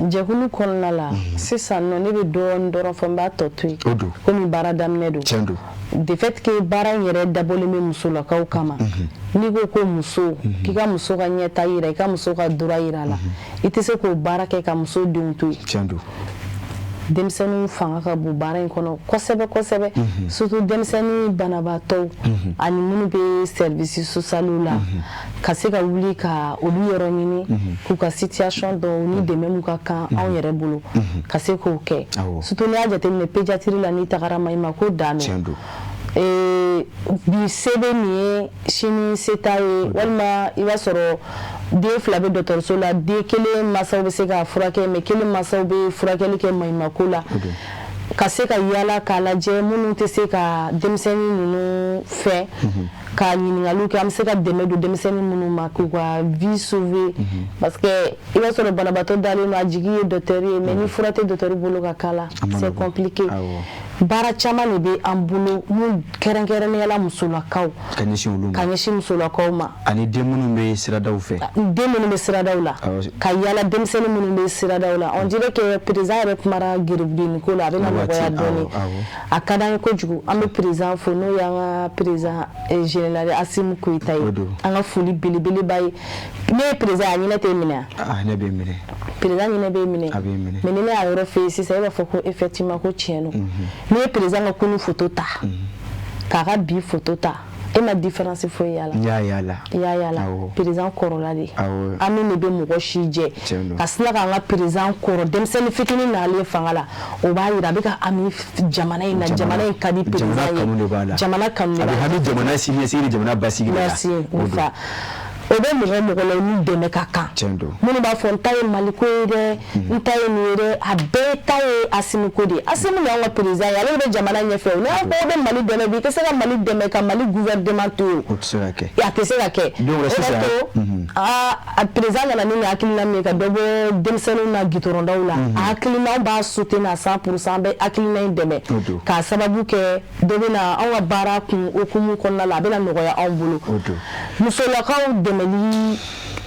Jɛkulu kɔnɔna la, sisan nɔ, ne bɛ dɔɔnin dɔrɔn fɔ, n b'a tɔ to yen komi baara daminɛ don. Tiɲɛ don. De fait que baara in yɛrɛ dabɔlen bɛ musolakaw kama, n'i ko ko muso, k'i ka muso ka ɲɛta yira, i ka muso ka droit yira a la, i tɛ se k'o baara kɛ ka muso denw to yen. Tiɲɛ don. Denmisɛnninw fanga ka bon baara in kɔnɔ kosɛbɛ kosɛbɛ, surtout denmisɛnnin banabaatɔw ani minnu bɛ service social la, ka se ka wuli ka olu yɔrɔ ɲini, k'u ka situation dɔn, u ni dɛmɛ mun ka kan anw yɛrɛ bolo, ka se k'o kɛ. Surtout n'i y'a jateminɛ pédiatrie la, n'i tagara ma i ma ko dan don. Bi se bɛ nin ye, sini se t'a ye, walima i b'a sɔrɔ den fila bɛ dɔgɔtɔrɔso la, den kelen masaw bɛ se k'a furakɛ, mais kelen masaw bɛ furakɛli kɛ maɲumako la. Ka se ka yala k'a lajɛ minnu tɛ se ka denmisɛnnin ninnu fɛ, ka ɲininkaliw kɛ, an bɛ se ka dɛmɛ don denmisɛnnin minnu ma k'u ka vie sauver, parce que i b'a sɔrɔ banabaatɔ dalen don, a jigi ye docteur ye, mais ni fura tɛ docteur bolo ka k'a la, c'est compliqué. Baara caman de bɛ an bolo mun kɛrɛnkɛrɛnnenya la musolakaw. Ka ɲɛsin olu ma. Ka ɲɛsin musolakaw ma. Ani den minnu bɛ siradaw fɛ. Den minnu bɛ siradaw la, ka yala denmisɛnnin minnu bɛ siradaw la. On dirait que président yɛrɛ kumara garibudenni ko la, a bɛna nɔgɔya dɔɔni, a ka d'an ye kojugu. An bɛ président fo, n'o y'an ka président général Assimi Goïta ye, an ka foli belebeleba ye. Ne ye président, a ɲinɛ tɛ minɛ. A ɲinɛ bɛ minɛ. Président ɲinɛ bɛ minɛ. A bɛ minɛ. Mais ni ne y'a yɔrɔ fɛ yen sisan, e b'a fɔ ko effectivement ko tiɲɛ don. N'i ye président ka kunun photo ta k'a ka bi photo ta, e ma différence foyi y'a la. N y'a y'a la. I y'a y'a la. Président kɔrɔla de. Ami de bɛ mɔgɔ si jɛ. Ka sina k'an ka président kɔrɔ denmisɛnnin fitinin nalen fanga la, o b'a yira a bɛ ka ami jamana in na, jamana in ka di président ye. Jamana kanu de b'a la. Jamana kanu de b'a la. A bɛ hami jamana siniɲɛsigi ni jamana basigi de la. Merci n fa. O bɛ mɔgɔ mɔgɔ la, ni dɛmɛ ka kan. Minnu b'a fɔ n ta ye Maliko ye dɛ, n ta ye nin ye dɛ, a bɛɛ ta ye Assimi ko de ye. Assimi de y'anw ka président ye, ale de bɛ jamana ɲɛfɛ. O n'a ko bɛ Mali dɛmɛ bi, i tɛ se ka Mali dɛmɛ ka Mali gouvernement to yen. O tɛ se ka kɛ. A tɛ se ka kɛ. Donc o b'a to a président nana ni nin hakilina min ye ka dɔ bɔ denmisɛnninw na gitɔrɔndaw la, a hakilina b'a soutenir à 100%, an bɛ hakilina in dɛmɛ. K'a sababu kɛ dɔ bɛ na anw ka baara kun hukumu kɔnɔna la, a bɛna nɔgɔya anw bolo. Musolakaw dɛmɛli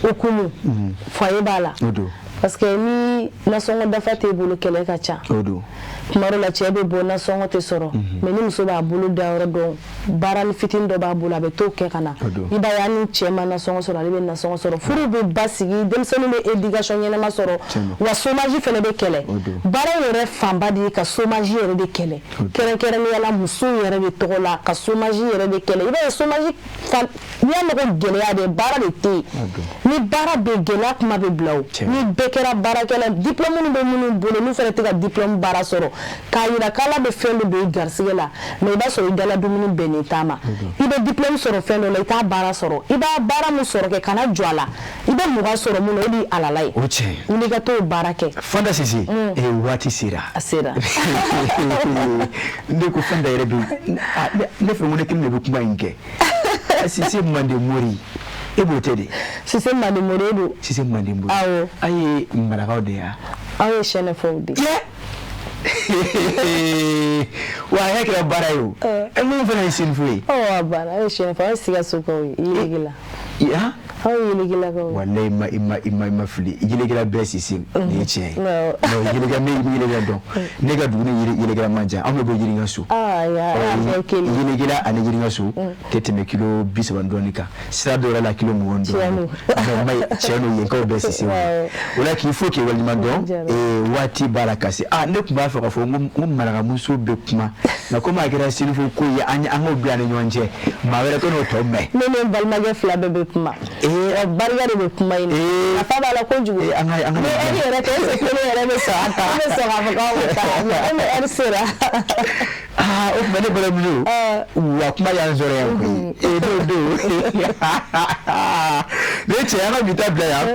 hukumu foyer b'a la, parce que ni nasɔngɔ dafa t'e bolo, kɛlɛ ka ca. Tuma dɔ la cɛ bɛ bɔ, nasɔngɔ tɛ sɔrɔ, mais ni muso b'a bolo da yɔrɔ dɔn, baara ni fitinin dɔ b'a bolo, a bɛ t'o kɛ ka na. I b'a ye hali ni cɛ ma nasɔngɔ sɔrɔ, ale bɛ nasɔngɔ sɔrɔ, furu bɛ basigi, denmisɛnninw bɛ éducation ɲɛnama sɔrɔ, wa chômage fana bɛ kɛlɛ. Baara in yɛrɛ fanba de ye ka chômage yɛrɛ de kɛlɛ, kɛrɛnkɛrɛnnenya la musow yɛrɛ de tɔgɔ la, ka chômage yɛrɛ de kɛlɛ. I b'a ye chômage n'i y'a mɛn ko gɛlɛya de, baara de tɛ yen. Ni baara bɛ, gɛlɛya kuma bɛ bila o. Ni bɛɛ kɛra baarakɛla, diplôme minnu bɛ minnu bolo, n'u fana tɛ ka diplôme baara sɔrɔ, k'a yira k'Ala bɛ fɛn dɔ don i garisigɛ la, mais i b'a sɔrɔ i dala dumuni bɛnnen t'a ma. I bɛ diplôme sɔrɔ fɛn dɔ la, i t'a baara sɔrɔ. I b'a baara min sɔrɔ kɛ, kana jɔ a la. I bɛ 20 sɔrɔ mun na, o de ye alala ye. O tiɲɛ. Wuli ka t'o baara kɛ. Fanta Sise, waati sera. A sera. Ne ko Fanta yɛrɛ bɛ, ne fɛ ko ne kelen de bɛ kuma in kɛ. Sise Mande Mori, e b'o tɛ de. Sise Mande Mori e don. Sise Mande Mori. Awɔ. An ye marakaw de ye wa? Aw ye sɛnɛfɔw de ye. Wa a yɛrɛ kɛra baara ye o. E mun fana ye senfo ye. Ɔ a banna, aw ye sɛnɛfɔ, aw ye Sikasokaw ye, Yirikila. Aw ye Yirikilakaw ye. Walayi i ma fili, Yirikila bɛɛ Sise, nin ye tiɲɛ ye. Non Yirikila, ne Yirikila dɔn. Ne ka dugu ni Yirikila man jan, anw bɛ bɔ Yiriŋaso. Yirikila ani Yiriŋaso tɛ tɛmɛ kilo 30 dɔɔni kan. Sira dɔw yɛrɛ la kilo 20 dɔɔni. Mais tiɲɛ don, yenkaw bɛɛ Sise. O la k'i fo k'i waleɲuman dɔn, waati b'a la ka se. Ne tun b'a fɛ k'a fɔ n ko marakamuso bɛ kuma, nka komi a kɛra senfo ko ye, an k'o bila an ni ɲɔgɔn cɛ, maa wɛrɛ tɛ n'o tɔ mɛn. Ne ni n balimakɛ fila bɛɛ bɛ kuma. Barika de bɛ kuma in na. Nafa b'a la kojugu. Ni ɛri yɛrɛ tɛ, est-ce que kelen yɛrɛ bɛ sɔn a ta? An bɛ sɔn k'a fɔ k'aw bɛ taa, mais komi ɛri sera. O tuma ne balimamuso, wa kuma y'an sɔrɔ yan koyi. N'o don. Ne cɛ, an ka bi ta bila yan.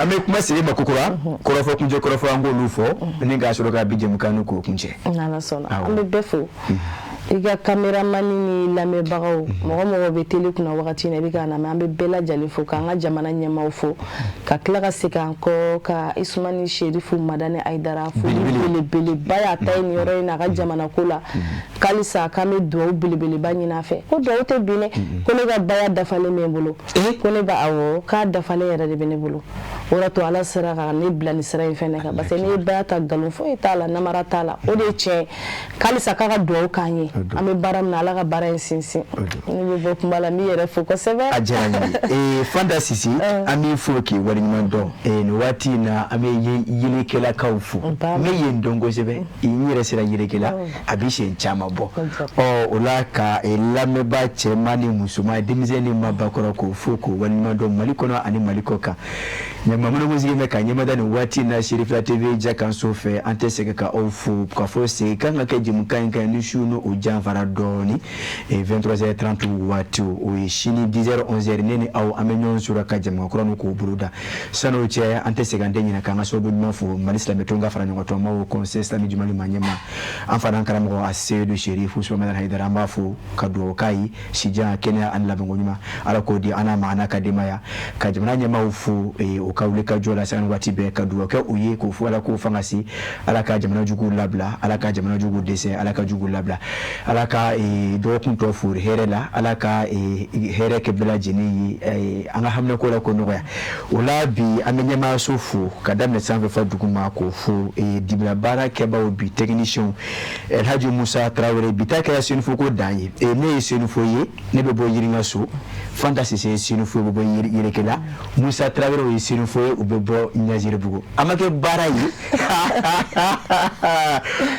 An bɛ kuma segin ma kokura, kɔrɔfɔ kuncɛ kɔrɔfɔ an k'olu fɔ, ni k'a sɔrɔ ka bi jɛmukan k'o kuncɛ. N'Ala sɔnna, an bɛ bɛɛ fo. I ka caméraman ni lamɛnbagaw, mɔgɔ mɔgɔ bɛ télé kunna wagati in na, i bɛ k'a lamɛn, an bɛ bɛɛ lajɛlen fo, k'an ka jamana ɲɛmaaw fo, ka tila ka segin an kɔ ka Isumani Serifu Madani Ayidara foli belebeleba y'a ta ye nin yɔrɔ in na a ka jamana ko la. K'alisa k'an bɛ dugawu belebeleba ɲini a fɛ, ko dugawu tɛ bin dɛ, ko ne ka baya dafalen bɛ n bolo, ko ne ba awɔ k'a dafalen yɛrɛ de bɛ ne bolo, O de to Ala sera ka ne bila nin sira in fɛnɛ kan, parce que n'i ye baya ta, nkalon foyi t'a la, namara t'a la, o de ye tiɲɛ ye. K'halisa k'a ka dugawu k'an ye, an bɛ baara min na, Ala ka baara in sinsin. Ne bɛ bɔ kuma la, n b'i yɛrɛ fo kosɛbɛ. A diyara n ye. Fanta Sise, an b'i fo k'i waleɲuman dɔn. Nin waati in na, an bɛ yelikɛlakaw fo. N bɛ yen dɔn kosɛbɛ, n yɛrɛ sera yelikɛla a bɛ siɲɛ caman bɔ. Ɔ o la, ka lamɛnbaa cɛman ni musoman, denmisɛn ni maabakɔrɔ, k'o fo k'o waleɲuman dɔn Mali kɔnɔ ani Mali kɔ kan. Ɲama minnu sigi bɛ ka ɲɛmada nin waati in na Serifila TV Jakanso fɛ, an tɛ sɛgɛn ka aw fo ka fɔ segin kan ka kɛ jɛmukan in kan ni su n'o janfara dɔɔni, 23h30 waati, o ye sini 10h 11h, ne ni aw an bɛ ɲɔgɔn sɔrɔ ka jɛmukan kura k'o boloda. San'o cɛ, an tɛ sɛgɛn, an tɛ ɲinɛ k'an ka sababu ɲuman fo Mali silamɛtɔn ka fara ɲɔgɔn tɔn Conseil islamique du Mali ma ɲɛma, an fana karamɔgɔ a Seyidu Serifu Usumani Hayidara. An b'a fo ka dugawu k'a ye, sijan, kɛnɛya ani labanko ɲuman, Ala k'o di an n'a ma, a n'a ka denbaya. Ka jamana ɲɛmaaw fo u ka wuli ka jɔ la sanga ni waati bɛɛ, ka dugawu kɛ u ye k'o fo Ala k'o fanga se, Ala ka jamana juguw labila, Ala ka jamana juguw dɛsɛ, Ala ka juguw labila, Ala ka dɔgɔkun tɔ fori hɛrɛ la, Ala ka hɛrɛ kɛ bɛɛ lajɛlen ye, an ka haminako la ko nɔgɔya. O la bi, an bɛ ɲɛmaayaso fo ka daminɛ sanfɛ fɔ dugu ma, k'o fo dibila baara kɛbaaw, bi technicien Elhaji Musa Tarawele. Bi ta kɛra senufo ko dan ye. Ne ye senufo ye, ne bɛ bɔ Yirinkaso. Fanta Sise ye senufo ye, u bɛ bɔ Yerekela. Musa Tarawele ye senufo ye, u bɛ bɔ Ɲaziribugu. A ma kɛ baara ye.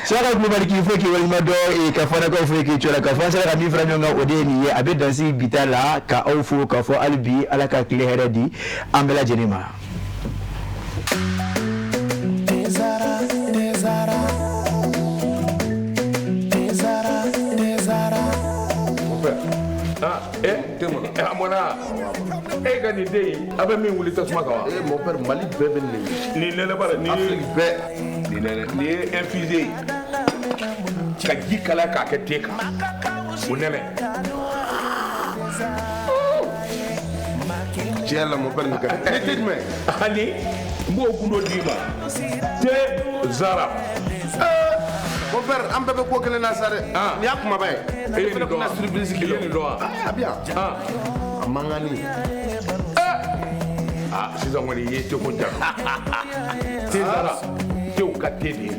Suraka Kulubali, k'i fo k'i waleɲuman dɔn, ka fanakaw fo k'i cɔla ka fɔ an sera ka min fara ɲɔgɔn kan, o de ye nin ye. A bɛ dansigi bi ta la, ka aw fo k'a fɔ hali bi Ala ka tile hɛrɛ di an bɛɛ lajɛlen ma. Tezara, Tezara, Tezara, Tezara. Mon père. Ah, eh, a mɔna. E ka nin den in, a bɛ min wuli tasuma kan wa? Eh, mon père, Mali bɛɛ bɛ nin de. Nin nɛnɛ b'a la, nin ye Afrique bɛɛ. Nin nɛnɛ, nin ye infusé ye. Ka ji kalaya k'a kɛ te kan. O nɛnɛ. Tiɲɛ la, mon père, nin ka di. Ni te jumɛn? Ani n b'o gundo d'i ma. Te Zara. Mon père, an bɛɛ bɛ ko kelen na sa dɛ. Nin y'a kumaba ye. E ye nin fana dɔn wa? bɛna surprise k'i I la. ye nin dɔn wa? A bɛ yan. A mankanni. Ah, sisan kɔni i ye teko ja. Te Zara, tew ka te de ye.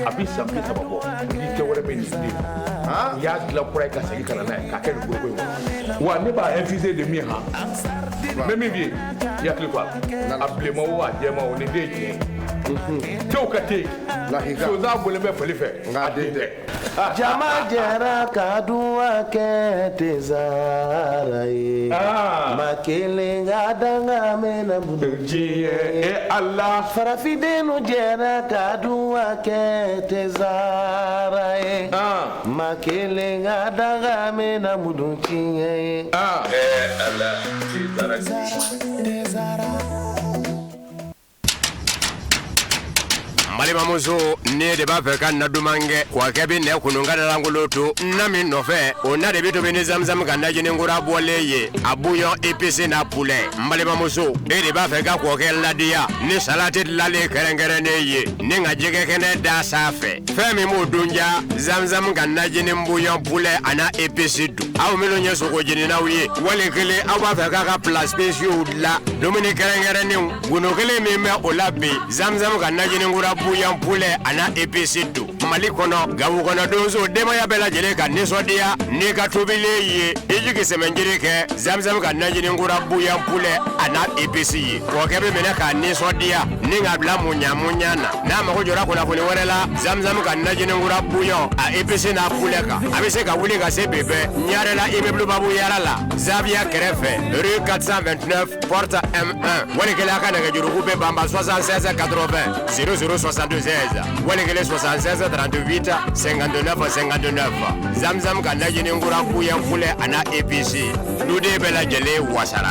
A bɛ san 30 bɔ. Ni te wɛrɛ bɛ nin den. U y'a dilan kura ye ka segin ka na n'a ye k'a kɛ nin foroko in kɔnɔ. Wa ne b'a infusé de min han. N bɛ min f'i ye, i hakili to a la. A bilenman o, a jɛman o, nin den ye tiɲɛ ye. Tew ka te. Lahika. Sonsan bɔlen bɛ fali fɛ. Nka a den tɛ. Jama jɛra ka duwa kɛ Tezara ye. Ma kelen ka danga mɛnna bolo. Diɲɛ e Ala. Farafindenw jɛra ka duwa kɛ Tezara ye. Ma kelen ka danga mɛnna mudu tiɲɛ ye. Eh Ala, Tezara. Tezara. N balimamuso, ne de b'a fɛ ka na duman kɛ kɔkɛ bɛ nɛ kunun ka langolo to na min nɔfɛ, o na de bɛ tobi ni zamzam ka najini kura bɔlen ye, a bouillon épicé n'a poulet. N balimamuso, e de b'a fɛ ka kɔkɛ ladiya ni salati dilanlen kɛrɛnkɛrɛnnen ye ni ka jɛgɛ kɛnɛ da sanfɛ, fɛn min b'o dun ja, zamzam ka najini bouillon poulet a n'a épice dun. Aw minnu ye sogo jeninaw ye, wali kelen aw b'a fɛ k'a ka plat spéciaux dilan, dumuni kɛrɛnkɛrɛnnenw, gundo kelen min bɛ o la bi, zamzam ka najini kura bouillon poulet a n'a épice dun. Mali kɔnɔ, Gawo kɔnɔ, donso denbaya bɛɛ lajɛlen ka nisɔndiya n'i ka tobilen ye, i jigi sɛmɛnjiri kɛ zamzam ka najini kura bouillon poulet a n'a épice ye. Kɔkɛ bɛ minɛ k'a nisɔndiya ni k'a bila muɲa muɲa na. N'a mago jɔra kunnafoni wɛrɛ la zamzam ka najini kura bouillon a épice n'a poulet kan, a bɛ se ka wuli ka se bi bɛɛ Ɲarela, immeuble Babu Yara la, Zaviya kɛrɛfɛ, rue 429 porte M1. Wali kelen a ka nɛgɛjuruku bɛ banba 76 80 00 76, wali kelen 76 38 59 59. Zamzam ka najini kura bouillon poulet a n'a épice, duden bɛɛ lajɛlen wasara.